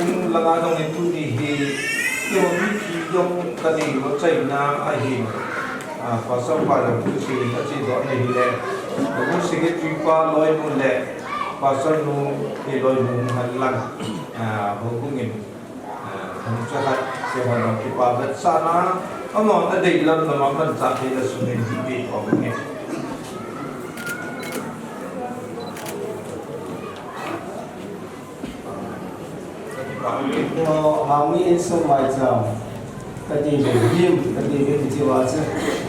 Kum langa jong in tuni hi, keiho mipi jong ka nei lou chaina ahin, a, Pastor pa jong tu si in a chi doh na hile, Houbung Secretary pa loinu le Pastor nu hi loinu han lang, a, Houbung in Ah, hung cha khat, keiho jong kipa vetsahna, amaho adei lam lam a manchah theina sungin hi pe khom nge. Keiho Hami insung maicham, kati ve him, kati ve kichi uva chu.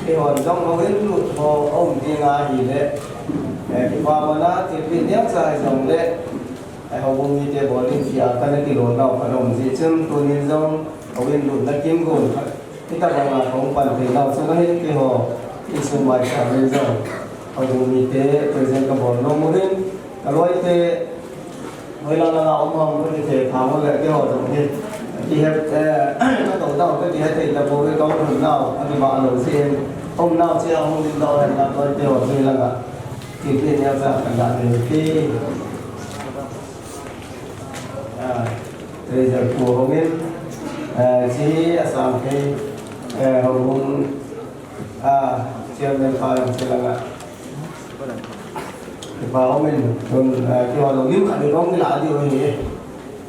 Keiho jong houin lut ho um ding ahile, eh, kipa mana thilpeh neocha hijongle, Houbung mite bol ding tia kana kilom nau khat aum jeh chun, tunin jong houin lutna kimgon khat hitabang a kahung pan thei nau chun ahin, keiho insung maicham in jong Houbung mite present kabol nom uvin, kaloite hoilang langa um ham kati thei tham ule, keiho jong hi kihet, eh, katou nau kati het thei tapouve, kahung lhun nau akibah lou jeh in, um nau cheh a hung ding dau hen lang, kaloite ho jui langa. Kipin ya sa kanda ni ti. Ah, treasurer pu hungin, eh, chi asam ke, eh, hung, ah, chairman pa yang chi langa. Pa hungin, tun, eh, kiwa lo lim khat ni hung la di hung ni.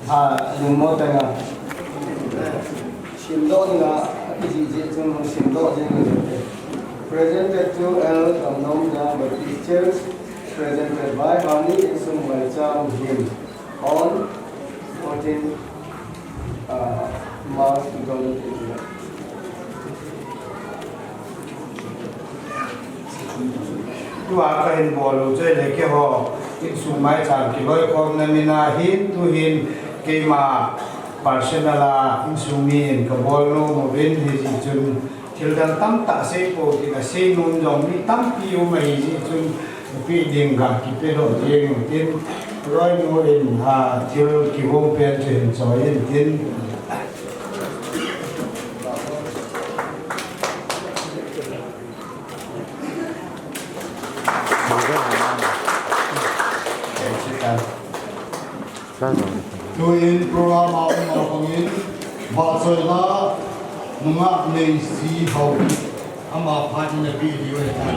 Ha, lungmo tanga. Simdoh dinga, iji ji chung simdoh ding. Presented to L Kamnomjang Baptist Church, presented by Hami Insung Maicham Hymn on fourteen, uh, March two thousand twenty-one. Tua kahin bol u chu ahile keiho insung maicham kiloikhomna min a hin tuhin keima personal a insung mi in kabol nom uvin hijeh chun thil dang tamtah sei pou tin asei nom jong mi tampi um ahi jeh chun ipi ding ga kipedoh jeng u tin loinu in a thil kigong pen chu hin choi in tin. Tuin program a um a kongin, vahchoina nungah Neisi Haokip, ama phat in apeh diu ahitai.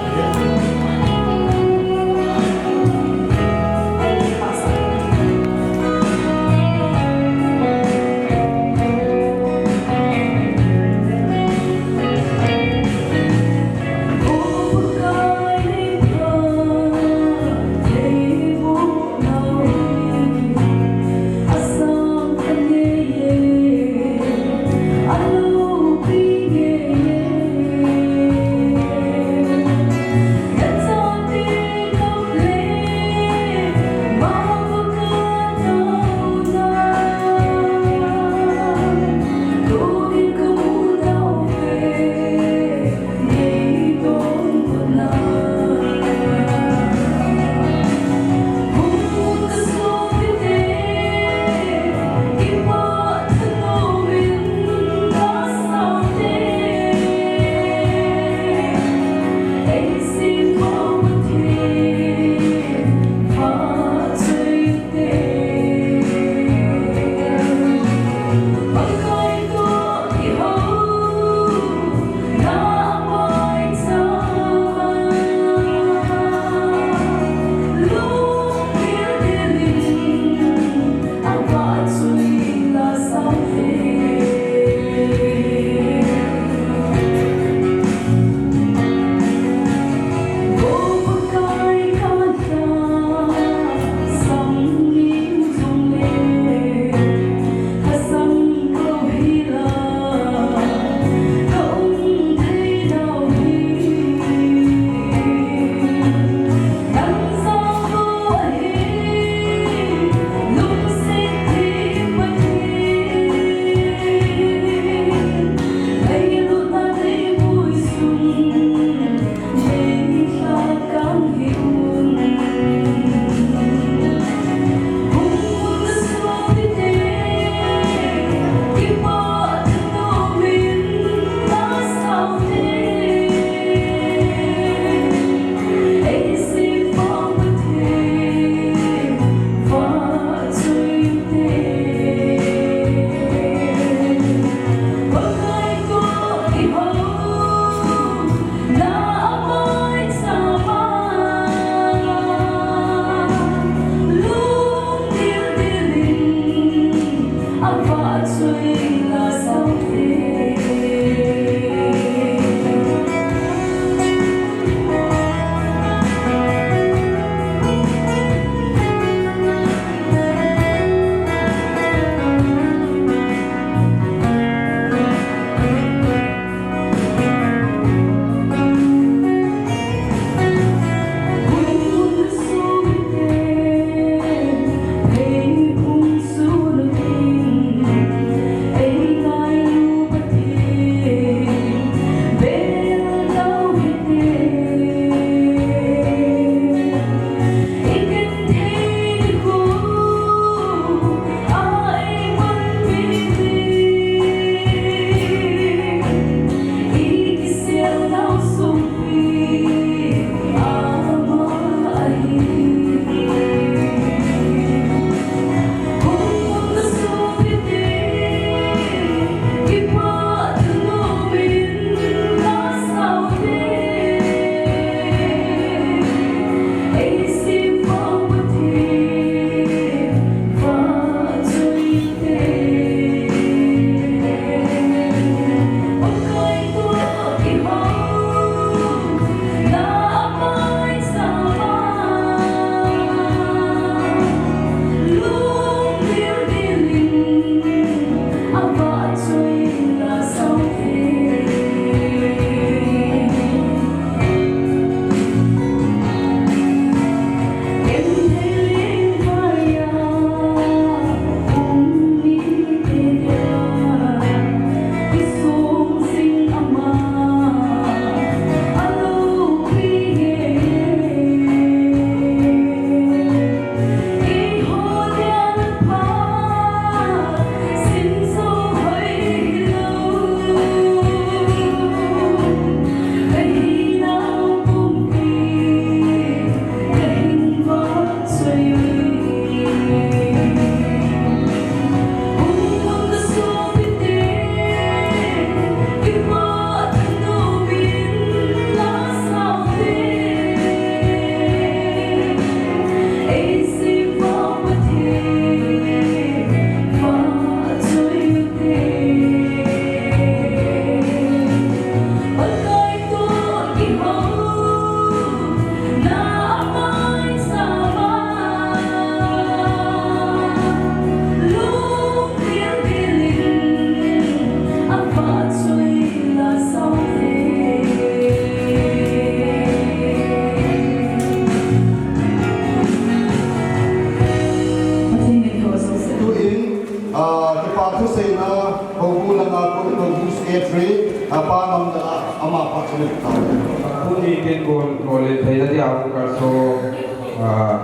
Tuni kin gon lolhin theina dia hung kalson, ah,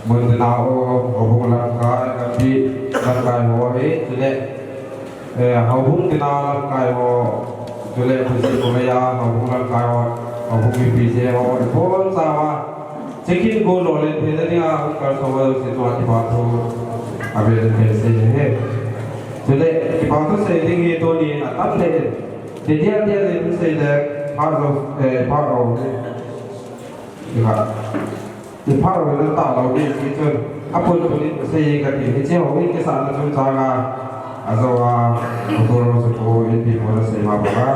mun tina ho, houbung lamkai, gampi lamkai ho hi, chule, eh, houbung tina lamkai ho, chule, Khulsi Khomei a, houbung lamkai ho, houbung mipi ho, ibon chauva, Check-in gon lolhin theina dinga hung kalson ho jouse chunga kipa thu avel in kasei e. Chule, kipa thu sei ding hi tuni atam lheh in. Detail detail in sei le, phat lou, eh, phat lou. Kipa. Kipa lou na talou ding ti chun. Apunpun in sei kati. Hiche houin kisahna chungchanga. Ajou a, Doctor Rosapu in pi mo na sei ma ba.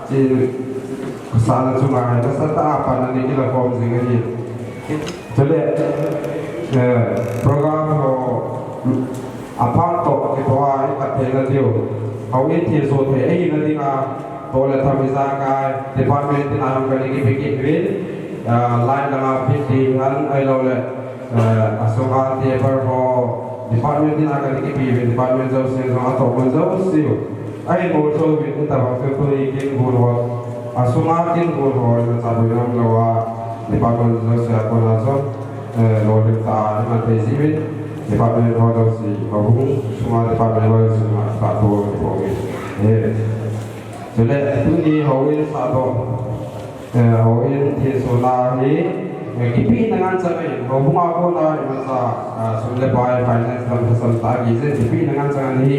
Chi, sahna chunga hi, nasatah a pan a ni kila khom jing ahi. Chule, eh, program ho, aphat toh, kitoh a, i kat theina diu. Houin thilsoh thei, ahina dinga, toh le tham ijakai, department tina hung kani kipe kit uvin, eh, line langa fifty han, ahilou le, Eh, asunga table ho, department tina kani kipe uvin, department jouse jong atoh mun jouse u. Ahin bol thou uvin, hitobang chu tuni kin gon ho. Asunga kin gon ho, ina cha boina umlou a, department jouse a kona jong, eh, lolhing tah a, iman thei jiuvin, department ho jouse, houbung sunga department ho jouse, ma, ta to, to, eh. Chule, tuni houin sahdoh, eh, houin thilsohna hi, eh, kipehna ngen chang ahi, houbung a kona imacha, ah, sum le pai, finance lam thasam tah kiti jeh, kipehna ngen chang ahi.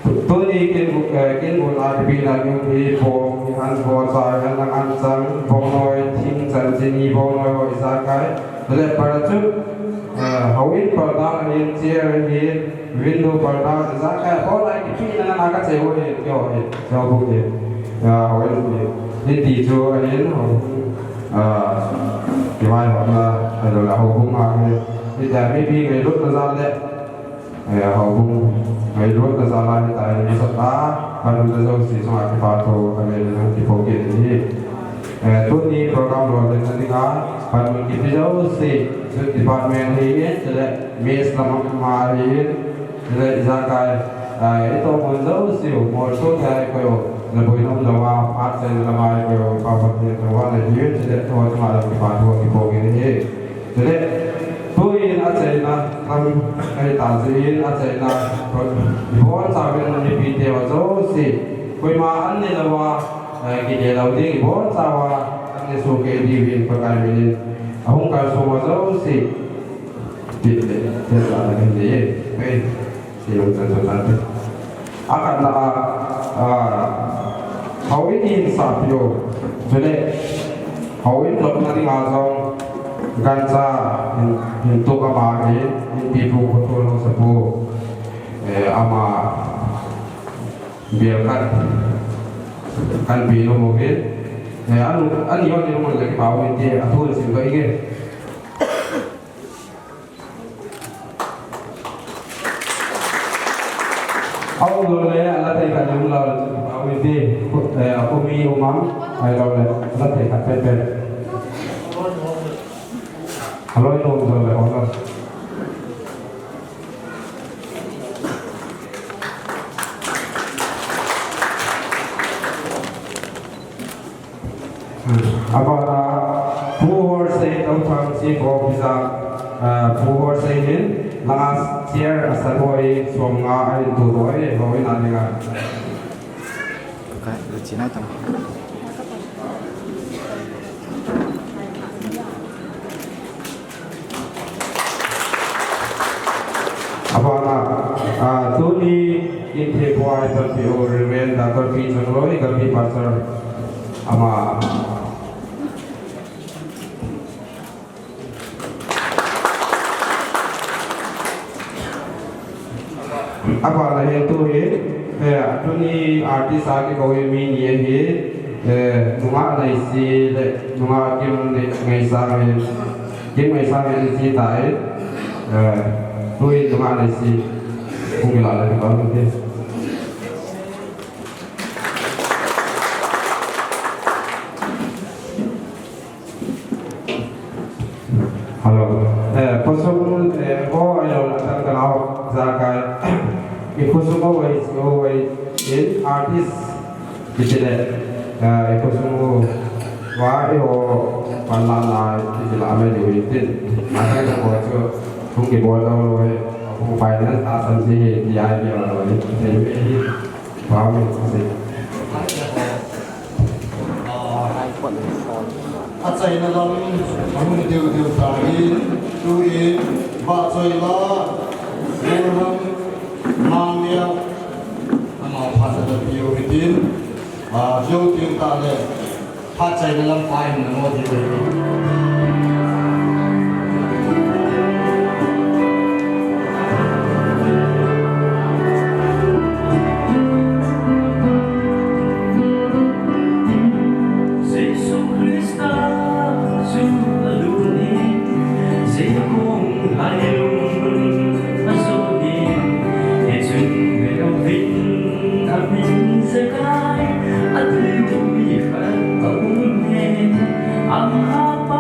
Tu-, tuni kin, eh, kin gon a kipehna ding hi, bong, ihan, vohcha, ihan, ngen chang, bongnoi, thing, chan, chini, bongnoi, ho, ijakai, chule, parachute, eh, houin parda ahin, chair ahin, Window parda, ijakai, hall a kipehna ngen a kachai ho hi, keiho hi, keiho bou hi. Ya, houin hi. Hiti chu ahin, hou, ah, kivaihomna, ahilou le houbung a hi. Hitia mipi ngailutna jal le, eh, houbung ngailutna jal a hitia hi, nasatah a, panmun jouse chunga kipa thu, avel in kiphong kit ahi. Eh, tuni program lolhinna dinga, panmun kipe jouse, department hi, chule, Miss lam ama hi, chule ijakai, ah, itoh mun jouse u, molso thei a ikoi u, naboina umlou a, phat chaina lama ikoi u, iPa Pathen thangvahna hi, chule tua chunga jong kipa thu kiphong in ahi. Chule, tuin achaina, lam, ahi ta jeh in achaina, ibon chauvin mipi te ho jouse, koima an ne lou a, eh, kile lou ding, ibon chauva, an ne soh kei diuvin, Pakai min in, ahung kalson ho jouse, Ti le, ti le, ti le, ti le. Akhatna a, a, houin hin sahpeh u. Chule, houin lopna dinga jong, gancha hin, hin tup ama hi, hin pipu Khothul Haosapu. Eh, ama bel khat, kan pe nom u hin. Eh, anu, ani hon ni hon le kipa u hin ti, athu hin sim doh inge. Aum lou le, ala thei khat le um lou le, chu kipa u hite, eh, akhomi um am, ahilou le, ala thei khat pen pen. Aloi nom lou le, um lou. Abana, Pu Horsei Touthang, Chief Officer, ah, Pu Horsei hin, langa chair asat ho hi, som nga ahin tudoh e, houin a dinga. Ka, ka chin a tam. Abana, ah, tuni in thilbol a ipanpi u Reverend Doctor P Chongloi, Gampi Pastor, ama. Abana hin tu hi, eh, tuni artist a kikou hi mi ni ahi, eh, nungah Neisi le nungah Kim Ngai-, Ngaisang hi, Kim Ngaisang hi ti tai, eh, tui nungah Neisi, kung ila le pa ti. Hello. Eh, khosung, eh, ho, ayo, atan ka nao, jakai. I khosung ho, wai, ho, wai, in artist, kitile. Eh, ikhosung uva eiho panlahna kila mai diu hitin. Athei ho chu hung kibol lou lou hi. Abu final tahsan ji hi ti ai ki lou hi. Thei ve hi. Pau mi si. Achaina lam ahung deu deu tahin, tuin, vahchoila, Abraham, Manglia, amau phat ana piu hitin, ah, jou tiu tale, phat chaina lam pa in namo diu hi. Jesu Christa chu alut in, Jacob lailung ajot in, hichun veuvin amin Jakai, atui khat aum e, ama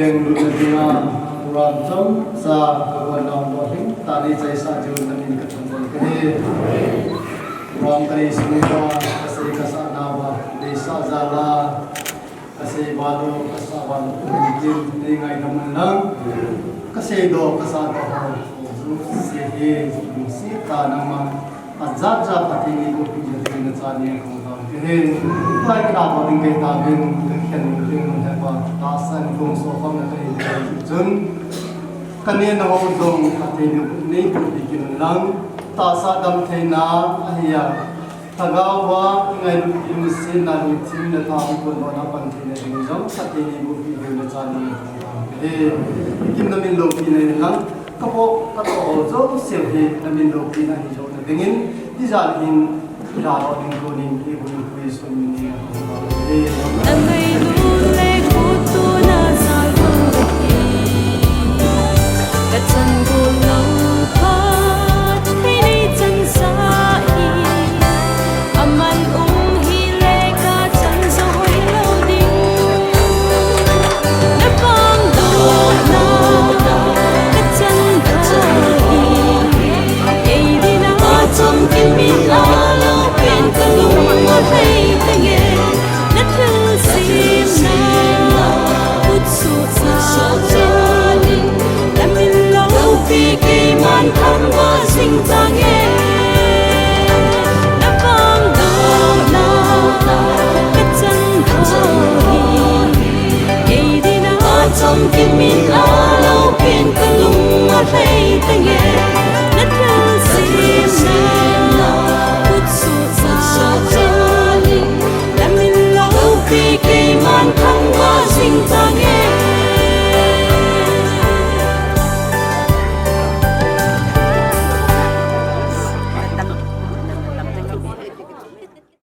Lutna dinga program chomcha kagon nau lolhing tah in neichaisah jeh un namin kathangvah kahi. Program kanei sunga kasei kasah nauva, deisah jal a kasei val u, kasah val u, tin neingaidam un lang. Kasei doh, kasah doh ho jouse hi lungset tah in ama ajat jat Pathen in eibohpi jeh in nachan in kathangvah kahi. Tua hi kidalha ding kahi tauvin, kakhen ding hepa, tahsa in kong so khom na kahi chun, kaneh nau jong Pathen in neibohpi kit un lang, tahsa damtheina ahi a, lhagao a ngailut, lungsetna, lungthim le tha hung kondohna pan theina ding jong Pathen in eibohpi jeh in nachan in kathangvah kahi. Kim, namin loupina in lang, kapoh katoh ho jouse hi namin loupina ahi joh nading in, hijat hin kidalha ding konin, eihuhhingpu Jesu min in kathangvah kahi. Angailut le khuttona jal bang hi, kachan gol lou phatthei neichansah hi, aman um hile kachan jou hoilou ding. Napangdohna kachan tha hi, eidinga chomkit min a loupen kalung alhai tange. Nathilsemna khutsoh jal in, namin loupi keiman thangvah jing tange. Napangdohna kachan tha hi, eidinga chomkit min a loupen kalung alhai tange. Nathilsemna khutsoh jal in, namin loupi